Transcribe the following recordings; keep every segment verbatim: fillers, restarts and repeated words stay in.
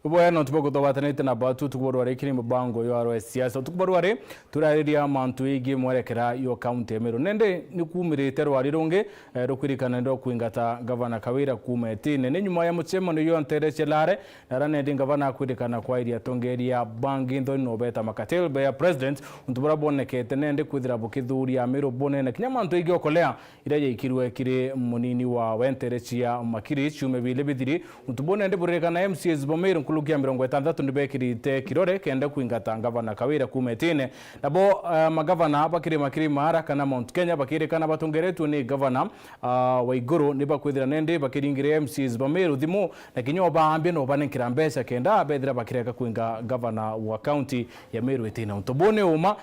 Boya, no tubo kuthobatanite na batu, tukubo rwari kiri mubango yo arwe siasa. Tukubo rwari turariria mantu igi mwerekera yo kaunti ya Meru. Nende ni kumirite rwari rungi, eh, rukwirikana ndo kwingata gavana Kawira kuma itine. Ni nyuma ya mucemano yo ntere cia Lare, na ara nende gavana akwirikana kwairia atongeria bangi nthoni no beta makatel be ya president, untu bura bonekete nende kwithira bukithuria Meru bunene. Kinya mantu igi okolea iria yaikirwe kiri munini wa wentere cia Makiri ciumia bili bithiri. Untu buu nende buririkana M C As ba Meru nkuruki ya mirongo itantatu ni bekirite kirore kenda kwingata gavana Kawira kuma itine. Nabo, eh, magavana bakiri Makiri Mara kana Mount Kenya bakirikana batongeretue ni gavana, ah, Waiguru ni bakwithira nende bakiringire M C As ba Meru thimu na kinya obaambia no banenkira mbeca kenda bethira bakireka kwinga gavana wa kaunti ya Meru itine. Untu buu ni uma.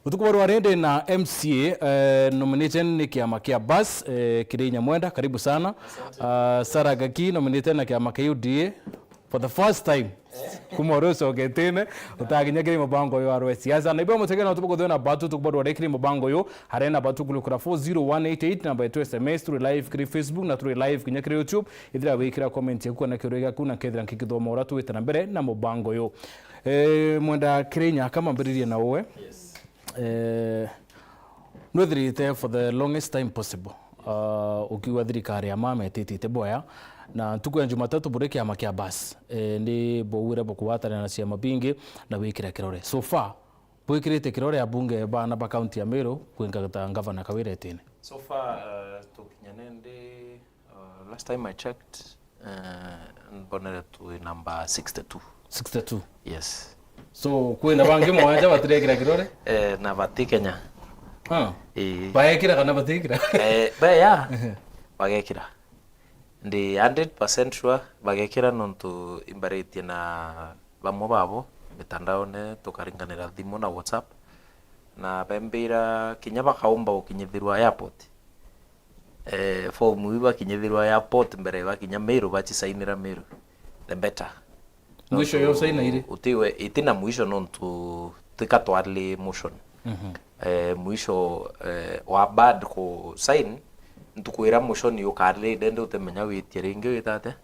Utuku bwa rwari ndi na M C A, eh, nominated ni kiama kia Bus, eh, kiri Nyamwenda, karibu sana. Ah, Sarah Gaki, nominated na kiama kia U D A for the first time. Kuma uri ucoketene, utakinya kiri mubango uyu arwe siasa. Na ibo mutegena utuku bwa rwari kiri mubango uyu, harena batu kulukura four zero one eight eight, namba yetu S M S, turi live kiri Facebook na turi live kinya kiri YouTube. Ithira wikira comment yaku kana kiuria giaku na kethira nkikithoma ura twite na mbere na mubango uyu. Eh, mwenda kiri nyaka mambiririe na uwe. Yes. Eh, nwithirite for the longest time possible, ah, ukiuga thirikari ya mama ititite boya, na ntuku ya Jumatatu buri kiama kia Bus, eh, ni bwauire bukugwatanira na ciama bingi na gwikira kirore. So far, bwikirite kirore abunge bana ba kaunti ya Meru kwingata gavana Kawira itine? So far, uh, tukinya nende Uh, last time I checked, uh, mbonere twi number sixty-two. Sixty-two? Yes. So, kwina bangi mwanja batirekira kirore? Eh, na bati Kenya. Ah. Ii. Baekira kana batikira? Eh, be, ya. Bagekira. Ndi hundred percent sure bagekira nontu imbaritie na bamwe babo mitandaone, tukaringanira thimu na WhatsApp, na bembira kinya bakaumba gukinyithirwa airport. Eh, form iu bakinyithirwa airport mbere bakinya Meru, bacisainira Meru, the better. Mwisho yo saina iri? Utiwe, iti na mwisho nontu tika twali motion. Mhm. Eh, mwisho, eh, wa bad ku sign, ntuku ira motion yukari, ndendi utemenya witie ringi wita atia,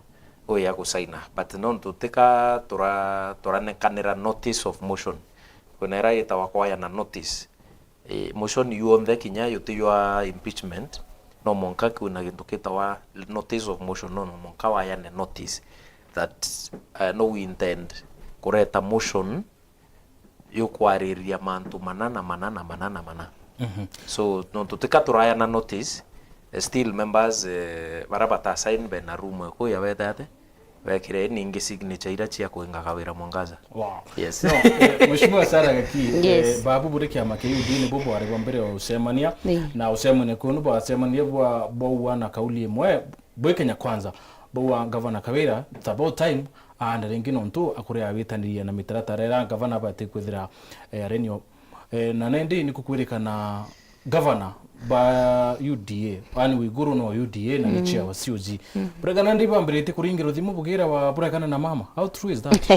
uya gusaina. But nontu tika tura-, turanekanira notice of motion. Kwina ira yitawa kwayana notice. Eh, motion yonthe kinya yuti ywa impeachment, no mwanka kwina gintu kitawa notice of motion, no, no mwanka wayane notice that, eh, no we intend kureta motion yukwariria mantu mana na mana na mana na mana. Mhm. So, nontu tika turayana notice, eh, still members, eh, bara bata sign be na room eku ya wete ate, wekire ningi signature ira cia kuinga Kawira Mwangaza. Wow. Yes. No, eh, Mheshimiwa Sarah Gaki, eh, yes, babu buri kiama kia U D A nibo bwari bwa mbere wa ucemania, ni, na ucemania kuu ni bwacemania bwa, bwaua na kauli imwe, bwi Kenya Kwanza, baua Gavana Kawira, it's about time, aanda ringi nontu akuria awitaniria na mitaratara ira gavana abati kwithira, eh, arenio. Eh, na nendi ni kukwirikana gavana ba U D A, yani Waiguru no U D A na, mm, ni chair wa C O G. Mm. Buregana ndi bambirite kuringirwa thimu bugira wa buregana na mama. How true is that?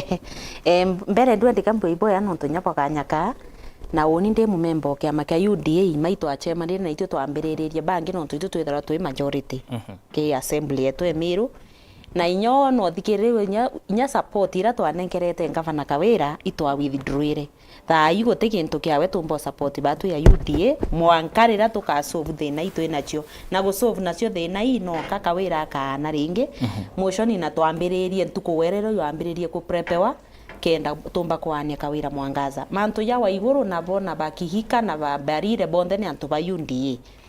Eh, mbere ndwendika mbwe iboya nontu nya bwaganyaka, na uni ndi mumemba o kiama kia U D A, imai twachemanire na itwe twambiriririe bangi nontu itwe twithirwa twi majority, mhm, ki assembly yetu e Meru. Na inya wona uthikiriwe inya, inya support ira twanenkerete gavana Kawira itwa withdrawire. Thaa ii guti gintu kiawe tumba support batu ya U D A, mwanka rira tuka solve thina ii twi nacio. Na gu solve nacio thina ii, nonka Kawira akaana ringi. Mhm. Motion na twambiririe ntuku werero yambiririe ku prepewa, kenda tumba kuania Kawira Mwangaza. Mantu ja Waiguru nabo na ba Kihika na ba Mbarire bonthe ni antu ba U D A.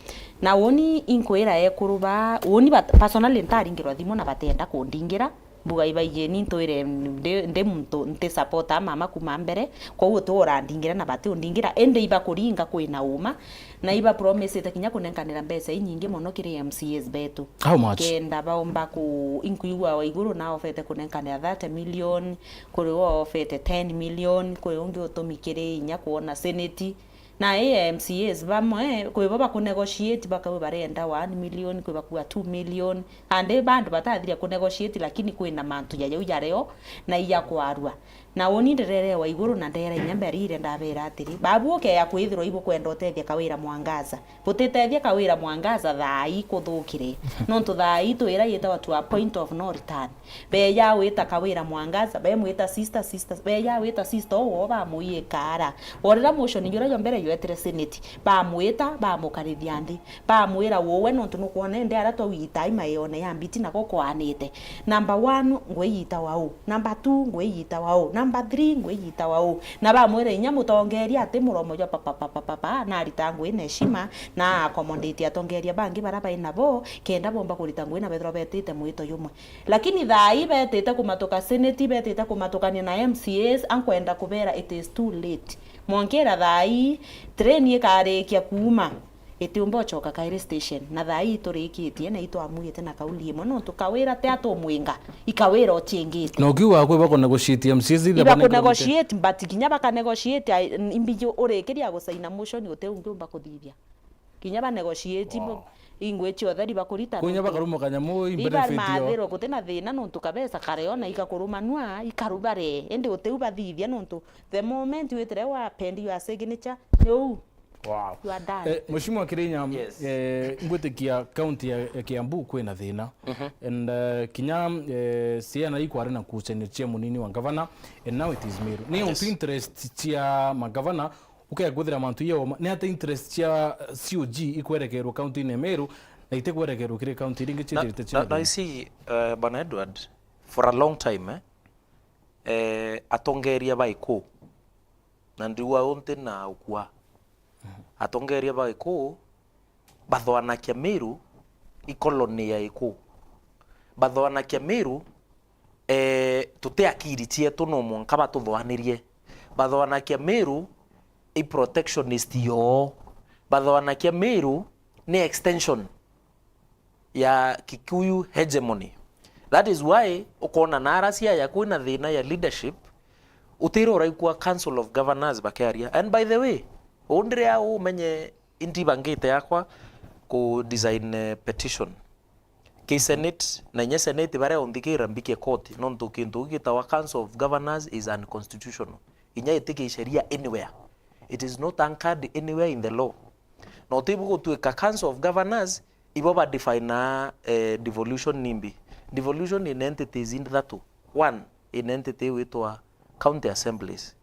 Na uni inkwira ekuru ba, uni bat-, personally ntaringirwa thimu na batenda kundingira. Mbuga ibaijeni ntwire ndi, ndi muntu nti support a mama kuma mbere, kwou uti urandingira na bati undingira, indi ibakuringa kwina uma, na iba promisite kinya kunenkanira mbeca inyingi mono kiri M C As betu. How much? Kenda baumba ku, inkwigua Waiguru na ofete kunenkanira thirty million, kuri wo ofete ten million, kuri ungi utumi kiri inya kuona senate. Na ii M C As bamwe, kwi bo bakunegotiate, bakauga barenda one million, kwi bakuga two million. Andi bandu batathiria kunegotiate, lakini kwina mantu ja jau jario na iya kwarua. Na uni ndirerewa iguru na ndera inya mbere ire ndabera atiri, babu ukeya kwithirwa ibukwenda utethia Kawira Mwangaza. Butitethia Kawira Mwangaza thaa ii kuthukire. Nontu thaa ii twira yitawa to a point of no return. Beya wita Kawira Mwangaza, bemwita sister, sister, beya wita sister, uwo bamuiikara. Orira motion juria jo mbere jwetire Senate, bamwita, bamukarithia nthi. Bamwira, "Uwe nontu nukwona indi aria twaugitai maeone ya mbiti nako kwanite. Number one, ngwi yitawa u. Number two, ngwi yitawa u. Number three, ngwi yitawa u." Na bamwira inya mutongeria ati muromo jwa papa, papa, papa, na arita ngui na heshima, na accommodate atongeria bangi baria bai nabo, kenda bomba kurita ngui na bethirwa betite mwito jumwe. Lakini thaa ii betite kumatuka Senate, betite kumatukania na M C As, ankwenda kubera it is too late. Mwankira thaa ii, train ikarikia kuuma. Itiumba ucoka Kairi station, na thaa ii turikitie na itwamwite na kauli imwe, nontu Kawira ti atumwinga, i Kawira uciingite. Na ukiuga akwi bako negotiate M Cs ithe iba ku negotiate, but kinya baka negotiate, ai, imbiji urikiria gusaina motion uti ungiumba kuthithia. Kinya ba negotiate, wow, ingwi ciothe iba kurita. Kunya nontu bakaruma kanyamu iba imbere fiti yo. Mathiro guti na thina nontu kabesa kare ona ikakurumanua, ikarubare, indi uti u bathithia nontu the moment witire wa pend your signature, ni uu. Wow. You are done. Eh, Mheshimiwa Kirinya, yes, eh, ngwitikia county ya, ya Kiambu kwina thina. Mhm. And, eh, kinya, eh, ciana ikwari na ngucanio cia munini wa gavana, and now it is Meru. Ni, yes, untu interest cia magavana, ukegwithira mantu iya oma. Ni ata interest cia, eh, C O G ikwerekerwa county-ini ya Meru, na itikwerekerwa kiri county iringi ciithirite ciina thina? Na, na, na ici, eh, Bwana Edward, for a long time, eh, eh, atongeria ba iku, na ndiuga unti na ukua. Atongeria ba iku bathoanakia Meru i colony ya iku. Bathoanakia Meru, eh, tuti akiri cietu no mwanka batuthoanirie. Bathoanakia Meru i protectionist yoo. Bathoanakia Meru ni extension ya Kikuyu hegemony. That is why ukona nara Siaya kwina thina ya leadership, utira uraigua Council of Governors bakiaria. And by the way, undire au umenye indi bangite yakwa ku design, eh, petition ki Senate, na inya Senate baria unthikira mbike court, nontu kintu gitawa Council of Governors is unconstitutional. Inya iti ki sheria anywhere. It is not anchored anywhere in the law. Na utibu gutuika Council of Governors, ibo ba define, eh, devolution nimbi. Devolution in entities inthatu. One, in entity witwa county assemblies.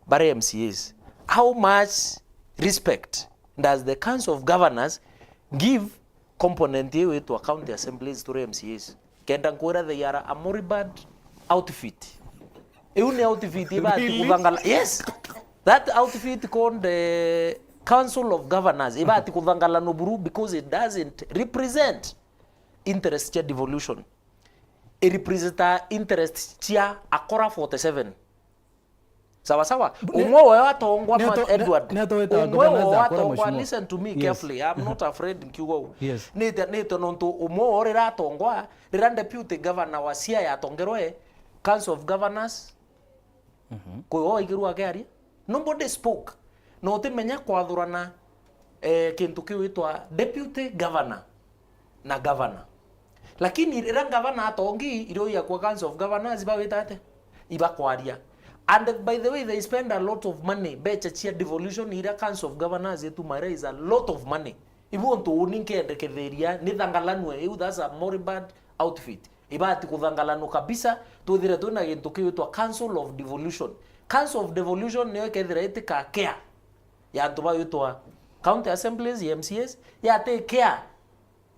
Bari M C As. How much respect does the Council of Governors give component iu itwa county assemblies turi M C As? Kenda nkwira they are a moribund outfit. Iu ni outfit ibati, really? Kuthangala. Yes. That outfit called the Council of Governors ibati kuthangalano buru because it doesn't represent interest cia devolution. It represent interest cia akora forty-seven. Sawa sawa. Ne-, umwe wao atongwa ne-, ma-, ne-, Edward. Ne-, ne-, umwe wao atongwa, mheshimiwa. Listen to me, yes, carefully. I'm not afraid nkiuga uu. Yes. Nite, nite nontu umwe wao rira atongwa, rira deputy governor wa Siaya atongerwe Council of Governors, mhm, kwi wao aigirwa akiaria. Nobody spoke. Na utimenya kwathurana, eh, kintu kiu gitwa deputy governor na governor. Lakini rira governor atongi, irio ya kwa Council of Governors ibawita ate? Ibakwaria. And by the way, they spend a lot of money. Mbecha cia devolution iria Council of Governors itumaira is a lot of money. Ibu untu uni nkendekethiria, ni thangalanwe iu, that's a moribund outfit. Ibati kuthangalanwa kabisa, twithire twina gintu kiwitwa Council of Devolution. Council of Devolution niyo ikethira itika care ya antu bawitwa county assemblies, M C As, yati care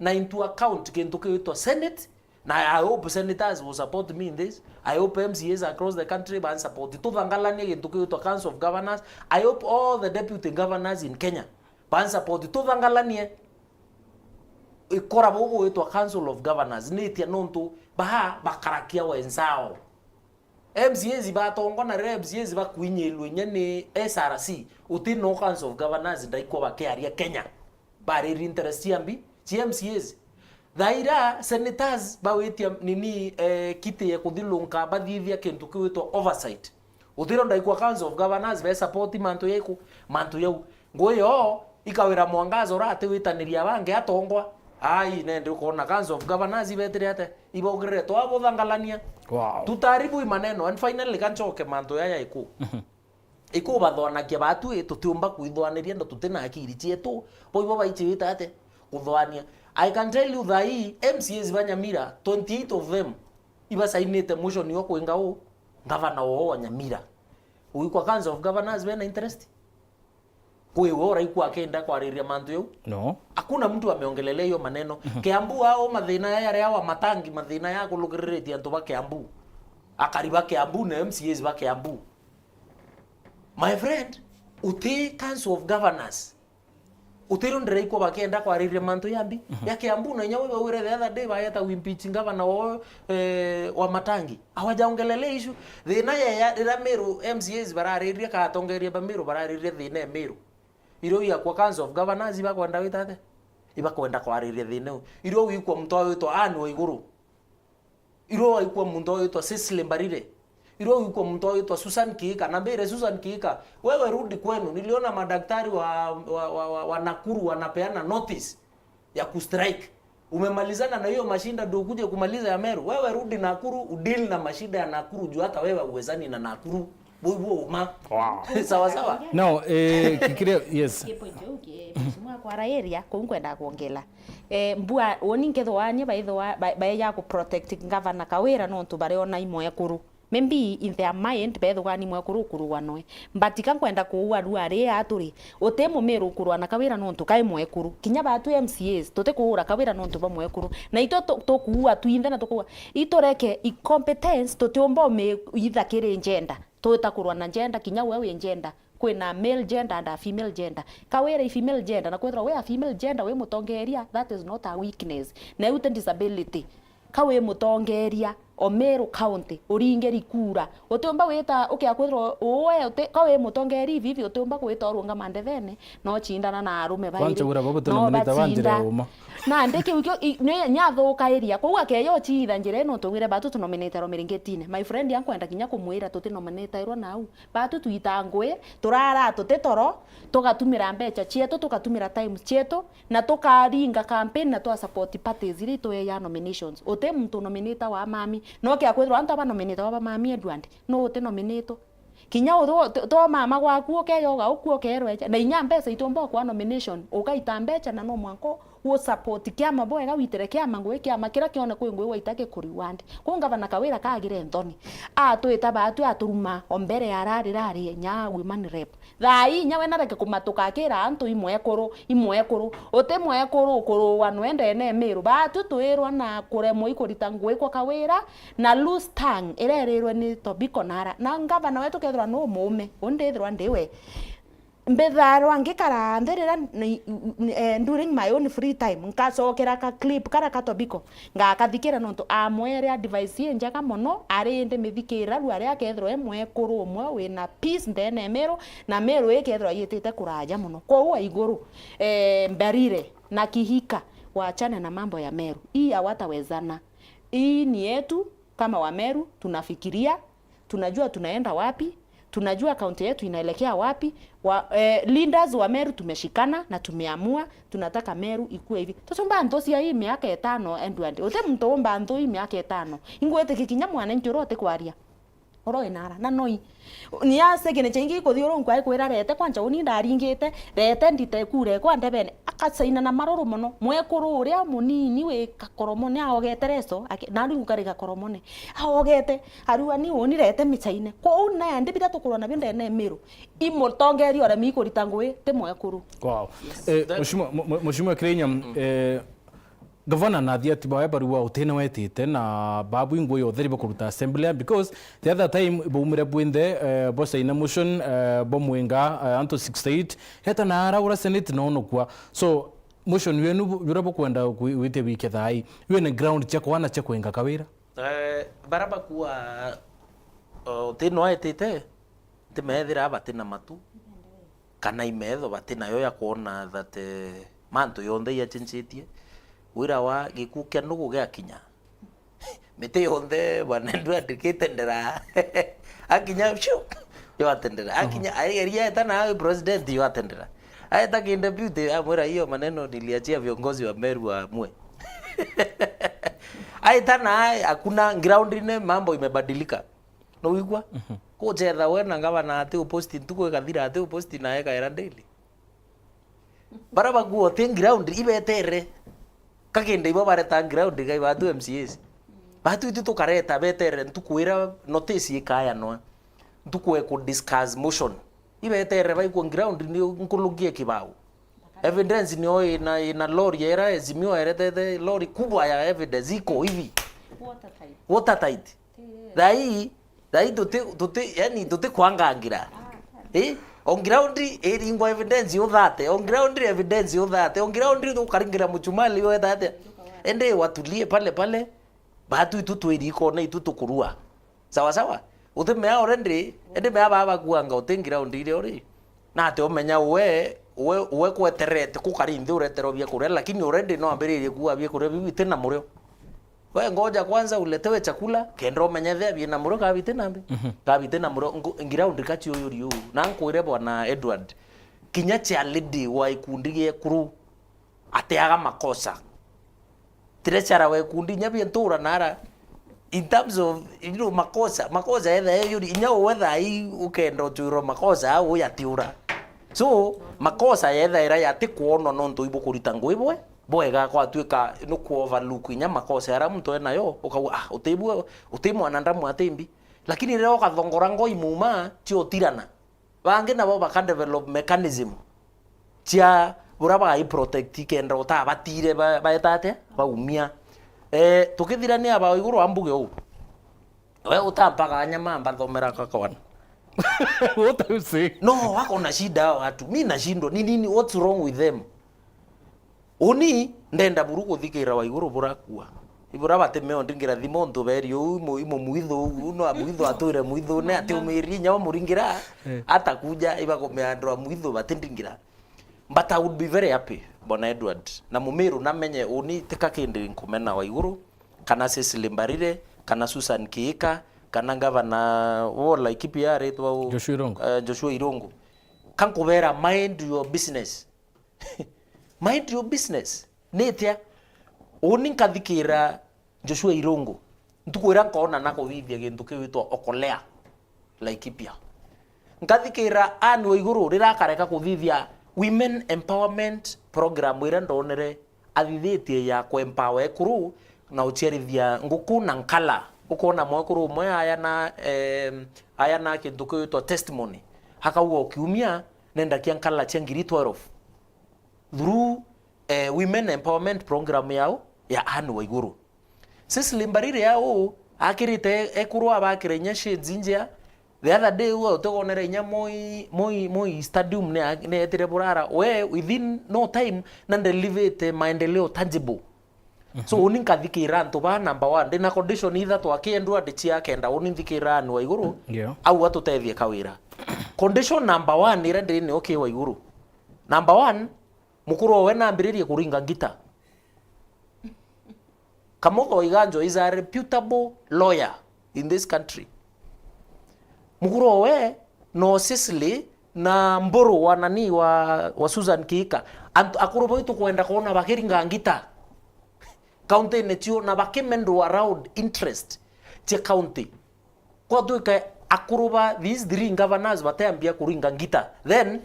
na into account kintu kiwitwa Senate, na I hope senators will support me in this. I hope M C As across the country ban support. Tuthangalanie gintu kiwitwa Council of Governors. I hope all the deputy governors in Kenya ban support. Tuthangalanie ikora bubu gwitwa Council of Governors. Nitia nontu baha bakarakia wenzao. M C As ibatongwa na riria M C As bakuinyirwe inya ni S R C, uti no Council of Governors ndaikwa bakiaria Kenya. Bariri interest cia mbi, cia M C As. Thaira senators bawitia nini, eh, kiti ya kuthilunka bathithia kintu kiwitwa oversight. Utiro ndaikwa Council of Governors be support mantu yaiku, mantu yau. Ngui yo ikawira Mwangaza ura atiwitaniria bangi atongwa. Ai, nende ukona Council of Governors ibetire ate? Ibokirire twabuthangalania. Wow. Tutaharibu hii maneno. And finally, kanchoke mantu yaya iku. Ikubathwanagia batu i, tutiumba kwithwaniria ndo tutina akiri cietu. Bo ibo baichirite ate? Kuthwania. I can tell you thaa hii, M C As ba Nyamira, twenty-eight of them, ibasainite motion yo kwinga u, gavana woo wa Nyamira. Uikwa Council of Governors bena interest? Kwi we uraikwa akenda kwariria mantu jau? No. Hakuna mtu ameongelelea hiyo maneno. Kiambu ao mathina ya yare awa matangi mathina ya kulugiriritie antu ba Kiambu. Akari ba Kiambu na M C As ba Kiambu. My friend, uti Council of Governors. Utiro ndiraikwa bakenda kwariria mantu yambi. Ya Kiambu na inya we bawire the other day bayeta wimpeach governor wao, eh, wa Matangi. Hawajaongelelea issue. Thina ya, ya, rira Meru M C As barariria ka atongeria ba Meru barariria thina ya Meru. Irio iakwa Council of Governors ibakwenda wita ate? Ibakwenda kwariria thina u. Irio wikwa muntu witwa Anne Waiguru. Irio waikwa muntu witwa Cecily Mbarire. Irio wikwa muntu witwa Susan Kihika. Na mbire Susan Kihika, wewe rudi kwenu. Niliona madaktari wa, wa, wa, wa, wa Nakuru wanapeana notice ya kustrike. Umemalizana na hiyo mashinda ndio ukuje kumaliza ya Meru. Wewe rudi Nakuru udeal na mashida ya Nakuru juu hata wewe uwezani na Nakuru. Bui buo uma. Wow. Sawa sawa. No, eh, kikiria, yes. Ki point kiu ki, Mheshimiwa Kwara area, kuu nkwenda kuongela. Eh, mbua, woni nkethwa ni baithwa, ba-, baeja ku protect Governor Kawira nontu bariona imwekuru. Maybe in their mind, bethwa ni mwekuru ukurugwa noe. But ka nkwenda kuua rua ria aturi, uti mumiru ukurwa na Kawira nontu kai mwekuru. Kinya batu M C As, tuti kuura Kawira nontu ba mwekuru. Na itwe tu-, tukuua twinthe na tukuua. Itureke incompetence, tutiumba umi-, itha kiri gender. Twita kurwa na gender, kinya we wi gender. Kwina male gender and a female gender. Kawira i female gender, na kwithirwa we a female gender wi mutongeria, that is not a weakness. Na iu ti disability. Ka wi mutongeria o Meru County, uringiri kura. Utiumba wita, ukia kwithirwa uwe, uti-, ka wi mutongeria ivivi, utiumba kwita urungama ndethene, no chindana na arume bairi. Kwanza ura babo no tunominate ba njira ya batinda uma. Nandi kiu kio, i-, ni, nyathuka area. Kwou akeya uchiitha njira ino, tugwire batu tunominate romiringitine. My friend, ankwenda kinya kumwira tutinominatirwa nau. Batu twita ngui, turara tuti toro, tugatumira mbecha cietu, tugatumira time cietu, na tukaringa campaign na twa support parties iria itweya nominations. Uti muntu nominator wa mami, no kia kwithirwa antu aba nominator wa mami Edward, no uti nominator. Kinya utho-, to, to mama gwaku ukeyoga uku ukerwecha, na inya mbecha itumba kwa nomination, ugaita mbecha na no mwanka u support kiama bwega, witire kiama ngui, kiama kiria kione kwi ngui waita giku reward. Kuu Ngavana Kawira kagire nthoni. Atwita batu aturuma o mbere ya rari rari nya women rep. Thaa ii inya we nareke kumatuka akira antu imwekuru, imwekuru. Uti mwekuru ukuruwa nwendene miru. Batu twirwa na kuremwa ikurita ngui kwa Kawira na loose tongue irerirwe ni Tobiko nara. Na ngavana wetu kethirwa nu muume, u ndithirwa ndiwe. Mbithairwa ngikara nthi rira ni, ni, eh, during my own free time, nkacokera ka clip kara ka Tobiko, ngakathikira nontu amwere advice injega mono, ari indi mithikira rua ria kethirwa e mwekuru umwe wina peace ndene ya Meru, na Meru ikethirwa yitite kuraja mono. Kwou wa iguru, eh, Mbarire na Kihika, wachane na mambo ya Meru. Hii hawatawezana. Hii ni yetu kama wa Meru, tunafikiria, tunajua tunaenda wapi, tunajua kaunti yetu inaelekea wapi. Wa, eh, leaders wa Meru tumeshikana na tumeamua tunataka Meru ikue hivi. Tutumba nthu cia hii miaka itano, Edward. Uti muntu umba nthu hii miaka itano. Ingwitikia kinya mwananchi uria utikwaria. Oro inara, na noi. Ni ya signature ingi ikuthi uru nkwa ikwira rete, kwanja uni ndaringite, rete ndite kure kwa ndebene. Akasaina na maruru mono. Mwekuru uria munini wi Gakoromone aogete reso, ake-, na riu ngari Gakoromone. Aogete, arua ni uni rete michaine. Kwou nandi biria tukurwa nabio ndene Miru. Imutongeria uremi ikurita ngui, ti mwekuru. Wow. Yes. Eh, Then Mheshimiwa, Mheshimiwa Kirenya, eh, Gavana na athiati bawe barua utine wetite na babu ingui yotheri bakuruta assembly, because the other time baumire bwinthe, eh, bosaina motion, eh, bomwinga, eh, antu sixty-eight, reta na ara ura Senate na onokua. So, motion wenu bu-, bura bukwenda kwi-, wite wike thai, wene ground cia kwana cia kwinga Kawira? Eh, bara bakua, eh, utine wetite, ntimethira batina matu. Kana imetho bati nayo ya kwona that, eh, mantu yonthe iachenjitie. Wira wa gikuu kia nugu giakinya, miti yonthe bwana Edward gitendera. Akinya, shu, yo atendera. Akinya, ai, eria eta na awe president, yo atendera. Aeta ki deputy, amwira, "Hiyo maneno niliachia viongozi wa Meru waamue." Aeta na ae, hakuna ground ine, mambo imebadilika. Nuigua? Kuchetha we na ngavana ati uposti ntuku ikathira ati uposti na ekaera daily. Bara bakuo ti ground ibetere. Kakinde ibo bareta ground kai batu M C As. Batu itu tukareta betere ntuku ira notice ikayanwa. Ntuku eku discuss motion. Ibetere baikwo ground ni nkulugie kibao. Evidence nio ina, ina lori era Azimio eretete lori kubwa ya evidence iko hivi. Watertight. Watertight. Thai, thai tuti, tuti, yani tuti kwangangira. Eh? On ground iringwa evidence uthate. On ground evidence uthate. On ground ukaringira muchumali weta atia. Ende watulie pale pale. Batu itu twiri ikona itu tukurua. Sawa sawa? Utimea already, ende mea baba kuanga uti ground iria uri. Na ati umenya we, we, we kweterete kukari nthi ureterwa bia kuria, lakini already no ambiririe kuua bia kuria biu biti na murio. We ngoja kwanza uletewe chakula, kenda umenye thea bina murio kana biti na mbi. Mhm. Kana biti na murio, ngu-, ground kachi uyu riu. Na nkwire bwana Edward, kinya chair lady wa ikundi gia ekuru, ateaga makosa. Treasurer wa ikundi, inya bia ntura nara, in terms of, you know, makosa, makosa etha eyuri, inya uwe thai ukenda utuirwa makosa, au uyatiura. So, makosa yethaira yati kwonwa nontu ibukurita ngui bwe, bwega kwatuika ni ku overlook inya makosa ara muntu enayo, ukauga, "Ah, utibue, uti mwanadamu ati mbi." Lakini riria ukathongora ngoi muma, tio utirana. Bangi nabo baka develop mechanism cia buria bagai protect kenda utabatire ba-, baeta atia? Baumia. Eh, tukithirania aba iguru wa mbuge uu. We utampaga nyama mbathomera kakwana. What are you saying? No, wako na shida hao watu. Mi nashindwa. Ni nini? What's wrong with them? Uni ndenda buru kuthikira wa iguru burakua. Ibura batimeo ndingira thimo ntu beri uu imu, imu mwithu uu, no mwithu atwire mwithu ne ati umiri inya bamuringira. Eh. Atakuja ibakumea andu a mwithu batindingira. But I would be very happy, Bwana Edward. Na Mumiru namenye uni tika kindi nkumena wa iguru, kana Cecily Mbarire, kana Susan Kiika, kana gavana wo Laikipia aritwa u-, Joshua Irungu. Eh, Joshua Irungu. Kankubera, mind your business. Mind your business. Nitia? Uni nkathikira Joshua Irungu. Ntuku iria nkoona na kuthithia gintu kiu gitwa Okolea, Laikipia. Nkathikira Anne Waiguru riria akareka kuthithia women empowerment program iria ndonere athithitie ya ku empower ekuru na uciarithia nguku na nkala. Ukoona mwekuru umwe aya na, em, aya na kintu kiu gitwa testimony. Akauga o kiumia nenda kia nkala cia ngiri twelve. Through, eh, women empowerment program yao ya Anne Waiguru. Cecily Mbarire yao akirite ekuru abakire inya shades injea. The other day uga utigonere inya Moi, Moi, Moi Stadium ne, ne etire burara. We, within no time, na ndelivite maendeleo tangible. So, uni nkathikira antu ba number one. Ndina condition ithatu akiendwa ndichia kenda. Uni nthikira Anne Waiguru. Yeah. Au atutethie kawira. Condition number one iria ndini uki Waiguru. Number one, mukuru owe nambiririe kuringa ngita. Kamotho Iganjo is a reputable lawyer in this country. Mukuru owe no Cecily na Mburu wa nani wa, wa Susan Kiika. Antu akuru baitu kwenda kuona bakiringa ngita. County-ini cio na bakimendwa around interest cia county. Kwatuika akuru ba these three governors bateambia kuringa ngita, then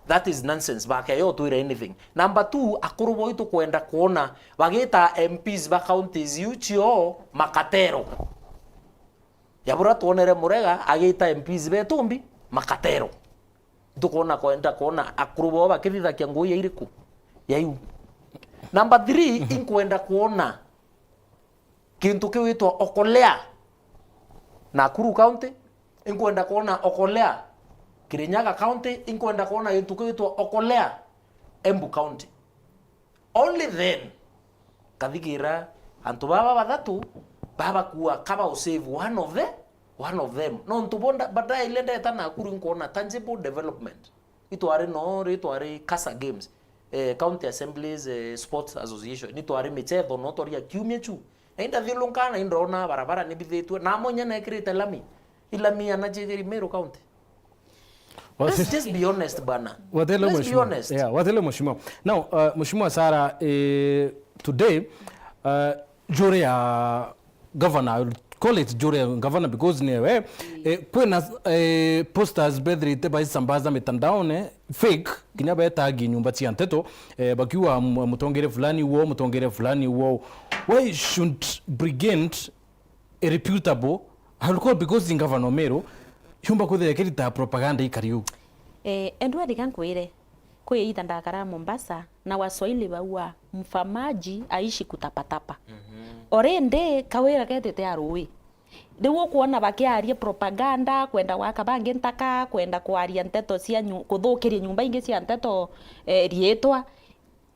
that is nonsense, bakeyo twire anything. Number two, akuru boitu kwenda kuona bagita M Ps ba counties iu cio makatero. Yabura twonere Murega agita M Ps betu mbi makatero. Ntukwona kwenda kuona akuru bao bakithithakia ngui ya iriku? Ya iu. Number three, inkwenda kuona kintu kiwitwa Okolea Nakuru County, inkwenda kuona Okolea Kirinyaga County, inkwenda kuona gintu kiwitwa Okolea Embu County. Only then, kathikira antu baba bathatu babakua kaba usave one of the, one of them. Nontu bonda, baadaye ile ndeta Nakuru nkwona tangible development. Itwari no, itwari Kasa Games, eh, County Assemblies, eh, Sports Association. Itwari michetho no twaria kiumia chu. Na indathiurunkaa na indona barabara nibithitue. Na monya nekirite lami. Ilami ana ciithiri Meru County. Let's just be honest, bana. Watele Let's be mheshimiwa. Honest. Yeah, watele mheshimiwa. Now, uh, Mheshimiwa Sarah, eh, today, uh, jury ya governor, I'll call it jury ya governor because ni we, eh, kwina, eh, posters bethirite baisambaza mitandaone, fake, kinya betagi nyumba cia nteto, eh, bakiuga m-, mutongere fulani uo, mutongere fulani uo. Why should brigade irreputable, I'll call because in Governor Meru, yumba kwithira ikirita propaganda ikari uu? Eh, Edward, ka nkwire, kwi iita ndakara Mombasa, na Waswahili bauga, "Mfa maji aishi kutapatapa." Mhm. Already, kawira ketite a ruui. Riu ukwona bakiaria propaganda, kwenda gwaka bangi ntaka, kwenda kwaria nteto cia nyu-, kuthukiria nyumba ingi cia nteto, eh, riitwa.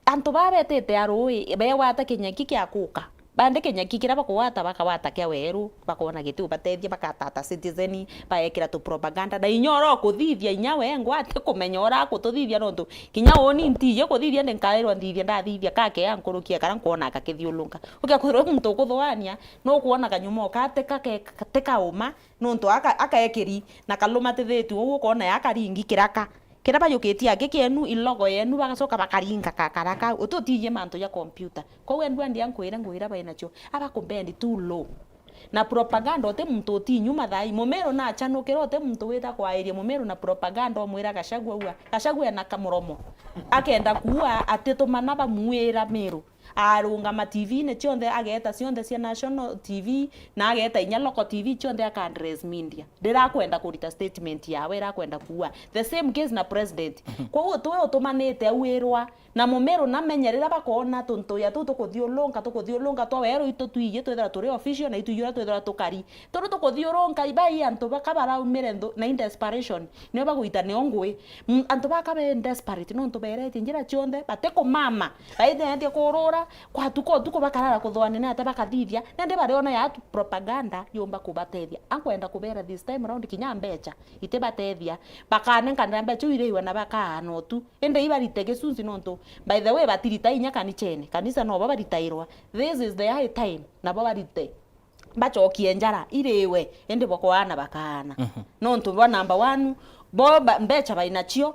Antu baa betite a ruui, beegwata kinyeki kia kuka. Bandi kinyeki kiria bakugwata, bakagwata kia weru, bakoona gitiubatethia, bakatata citizen, baekira tu propaganda. Na inya oro kuthithia, inya wengwa atikumenya ora akututhithia, nontu kinya uuni ntiji kuthithia, ndi nkairwa nthithia, ndathithia kakea nkuruki ya karia nkwona gakithiurunka. Ukekwirwa muntu ukuthugania, nukwona kanyuma uka tika ke-, tika uma, nontu aka-, akekiri na kalumatithitie uu, ukoona ya karingi kiraka. Kiria bajukitie aki kienu, ilogo yenu, bagacoka bakaringa kakara kau. Uti utiijie mantu ja computer. Kwou endwa ndia nkwire ngwira bainacio. Aba kumbendi too low. Na propaganda uti muntu utinyuma thai. Mumiru nachanukira uti muntu wita kwairia mumiru na propaganda umwira Gachagua ua. Gachagua ena kamuromo. Akenda kuua atitumana bamuira Miru. Arungama T V-ini cionthe, ageeta cionthe cia National T V, na ageeta inya local T V cionthe, aka address media. Ndirakwenda kurita statement yawe, irakwenda kuua. The same case na president. Kwou twe utumanite au wirwa, na mumiru namenya riria bakoona tuntu ya tuu tukuthiurunka, tukuthiurunka twa weru, itu twiji twithira turi official, na itu iji uria twithira tukari. Tondu tukuthiurunka, ibai antu baka baraumire nthu-, na in desperation, nio bagwita nio ngui. Mm, antu baka be desperate, nontu beretie njira cionthe, batikumama. Baithiatia kurura, kwatuka utuku bakarara kuthwania ni atia bakathithia, nandi bariona ya propaganda yumba kubatethia. Akwenda kubera this time round kinya mbecha, itibatethia. Bakanenkanira mbecha iu iriwe na bakaana utu. Indi ibarite gicunci nontu, by the way, batirita inya kanichene. Kanisa nobo baritairwa. This is the high time, nabo barite. Bacokie njara, iriwe, indi bo kwaana bakaana. Mhm. Nontu bo number one, bo ba-, mbecha bainacio,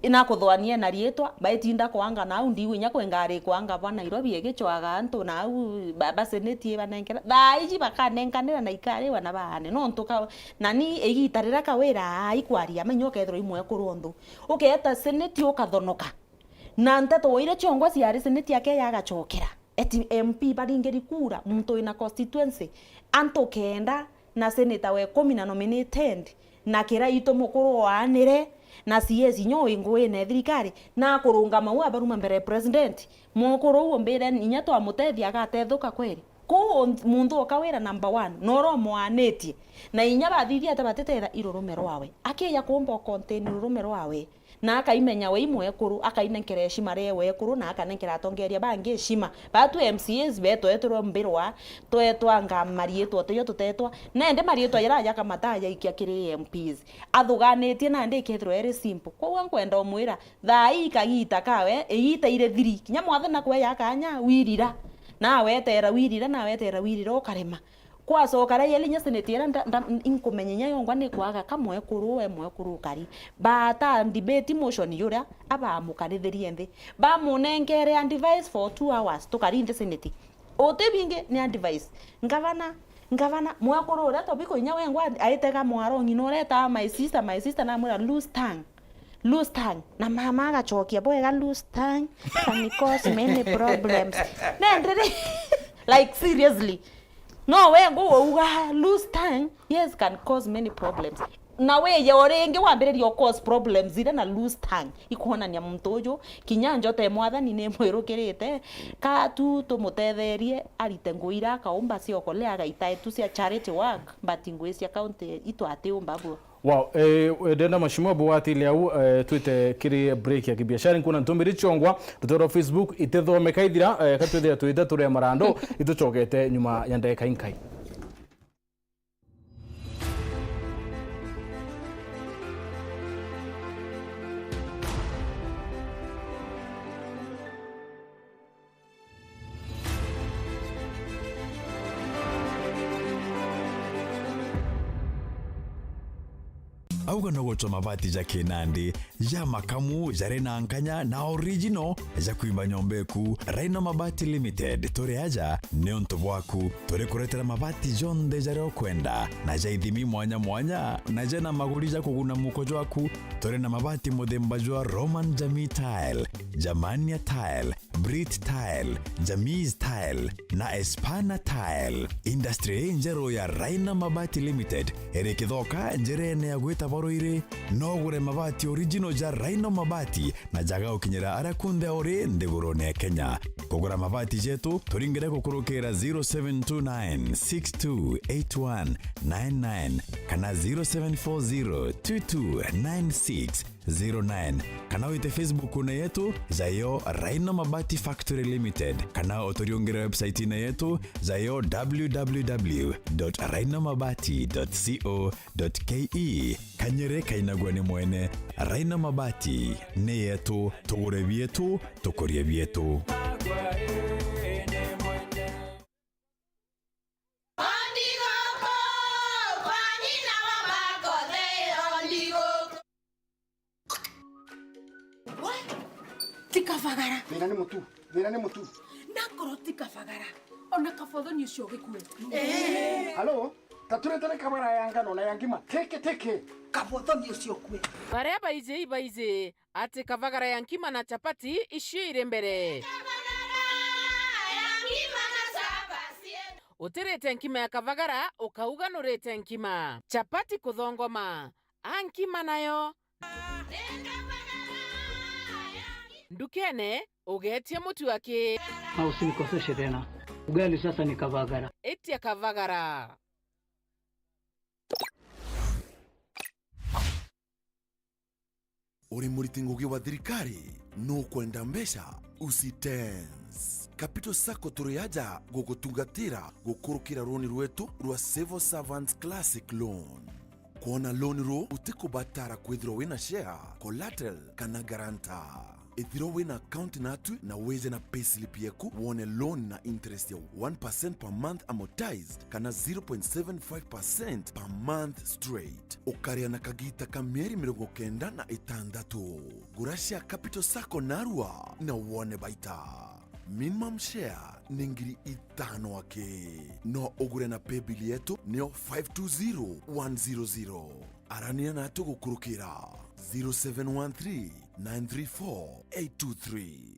inakuthwania na riitwa, baitinda kwanga nau, ndiigua inya kwi ngari kwanga bwa Nairobi igicwaga antu nau, ba-, basenetie banenkera. Thaa iji bakanenkanira na ikariwa na baane. Nontu ka-, nani igiita riria kawira ai kwaria, menya ukethirwa i mwekuru onthu. Ukeeta seneti ukathonoka. Na nteto iria ciongwa ciari seneti ake yagacokera. Eti M P baringiri kura, muntu wina constituency, antu kenda na senator wa ikumi na nominated, na Kiraitu mukuru oanire, na C S nyo wi nguine ya thirikari, na akurungama u abaruma mbere ya president. Mukuru uu umbire inya twamutethia agatethuka kweri? Kuu muntu ukawira number one, na uria umwanitie. Na inya bathithia ata batetera i rurume rwawe. Akija kumba u contain rurume rwawe. Na akaimenya we i mwekuru, akainenkera heshima ria wekuru, na akanenkera atongeria bangi heshima. Batu M C As beetwa etirwe mbirwa, twetwa nga mariitwa tiyo tutetwa. Nende mariitwa jaria jaka mataa jaikia kiri M Ps. Athuganitie nandi ikethirwa iri simple. Kwou nkwenda umwira, thaa ii kagiita kawe, igiita iri thiri. Kinya mwathana kweja kanya, wirira. Na wetera wirira, na wetera wirira, ukarema. Kwacoka ria yeli inya senate iria nda-, nda-, inkumenya inya yongwa ni kwaga ka mwekuru, we mwekuru ukari. Baata debate motion yuria, abamukarithirie nthi. Bamunenkere advice for two hours, tukari nthi senate. Uti bingi ni advice. Ngavana, ngavana, mwekuru uria Tobiko inya wengwa aitega mwaro ng'ina uria etaa, "My sister, my sister," namwira, "Loose tongue." Loose tongue. Na mama agacokia bwega, "Loose tongue can cause many problems." Nendere, like, seriously. No we ngu uga, "Loose tongue, yes, can cause many problems." Na weye o ringi wambiriria u cause problems iria na loose tongue. Ikwonania muntu uju, kinya njota ya mwathani ni mwirukirite, ka tu tumutetherie arite ngui iria akaumba cia ukole agaita etu cia charity work, but ngui cia county itu atiumba bwo. Wow, eh, ndenda mheshimiwa bwatile au, eh, twite kiri break ya kibiashara, nkuna ntumiri ciongwa, rutero rwa Facebook, itithomeka ithira, eh, ka twithira twite turia marando, itucokete nyuma ya ndagika inkai. Auga no gucwa mabati ja kinandi, ja makamu, jari na nkanya na original ja kwimba nyomba eku. Rhino Mabati Limited, turi aja niuntu bwaku. Turi kuretera mabati jonthe jaria ukwenda, na ja ithimi mwanya mwanya, na jena maguri ja kuguna muko jwaku. Turi na mabati muthemba jwa Roman Jamii Tile, Germania Tile, Brit Tile, Jamis Tile na Espana Tile. Industry injeru ya Rhino Mabati Limited iri Kithoka, njirene ya gwita Baruiri. No ugure mabati original ja Rhino Mabati na jaga gukinyira aria kunthe uri nthigurune ya Kenya. Kugura mabati jetu, turingire gukurukira zero seven two nine six two eight one nine nine kana zero seven four zero two two nine six zero nine, kana wite Facebook-une yetu jayo Rhino Mabati Factory Limited, kana uturiungire website-ine yetu jayo w w w dot rhino mabati dot co dot k e. Kanyere kainagua ni mwene. Rhino Mabati ni yetu, tugure bietu, tukurie bietu. Ti kabagara. Thina ni mutu. Thina ni mutu. Nakorwo ti kabagara, ona kabothoni ucio ugikue. Halo? Taturete ni kabagara ya ngano na ya ngima. Tiki, tiki. Kabothoni ucio ukue. Baria baiji ibaiji ati kabagara ya nkima na chapati icio iri mbere. Utirite nkima ya kabagara, ukauga nurite nkima. Chapati kuthongoma, a nkima nayo. Ndukene, ugetie mutu aki. Na usinikoseshe tena. Ugali sasa ni kabagara. Itia kabagara. Uri muriti ngugi wa thirikari? Nukwenda mbeca? Usitense. Capital Sacco turi aja gugutungatira gukurukira runi rwetu rwa Civil Servants Classic Loan. Kwona loan ruu utikubatara kwithirwa wina share, collateral kana guarantor. Ithirwa wina account natwi na wije na payslip yeku, wone loan na interest ya one percent per month amortized kana zero point seven five percent per month straight. Ukaria na kagita ka mieri mirongo kenda na itantatu. Gura share Capital Sacco narua na wone baita. Minimum share ni ngiri itano aki. No ugure na paybill yetu niyo five two zero one zero zero. Arania natu gukurukira zero seven one three nine three four eight two three.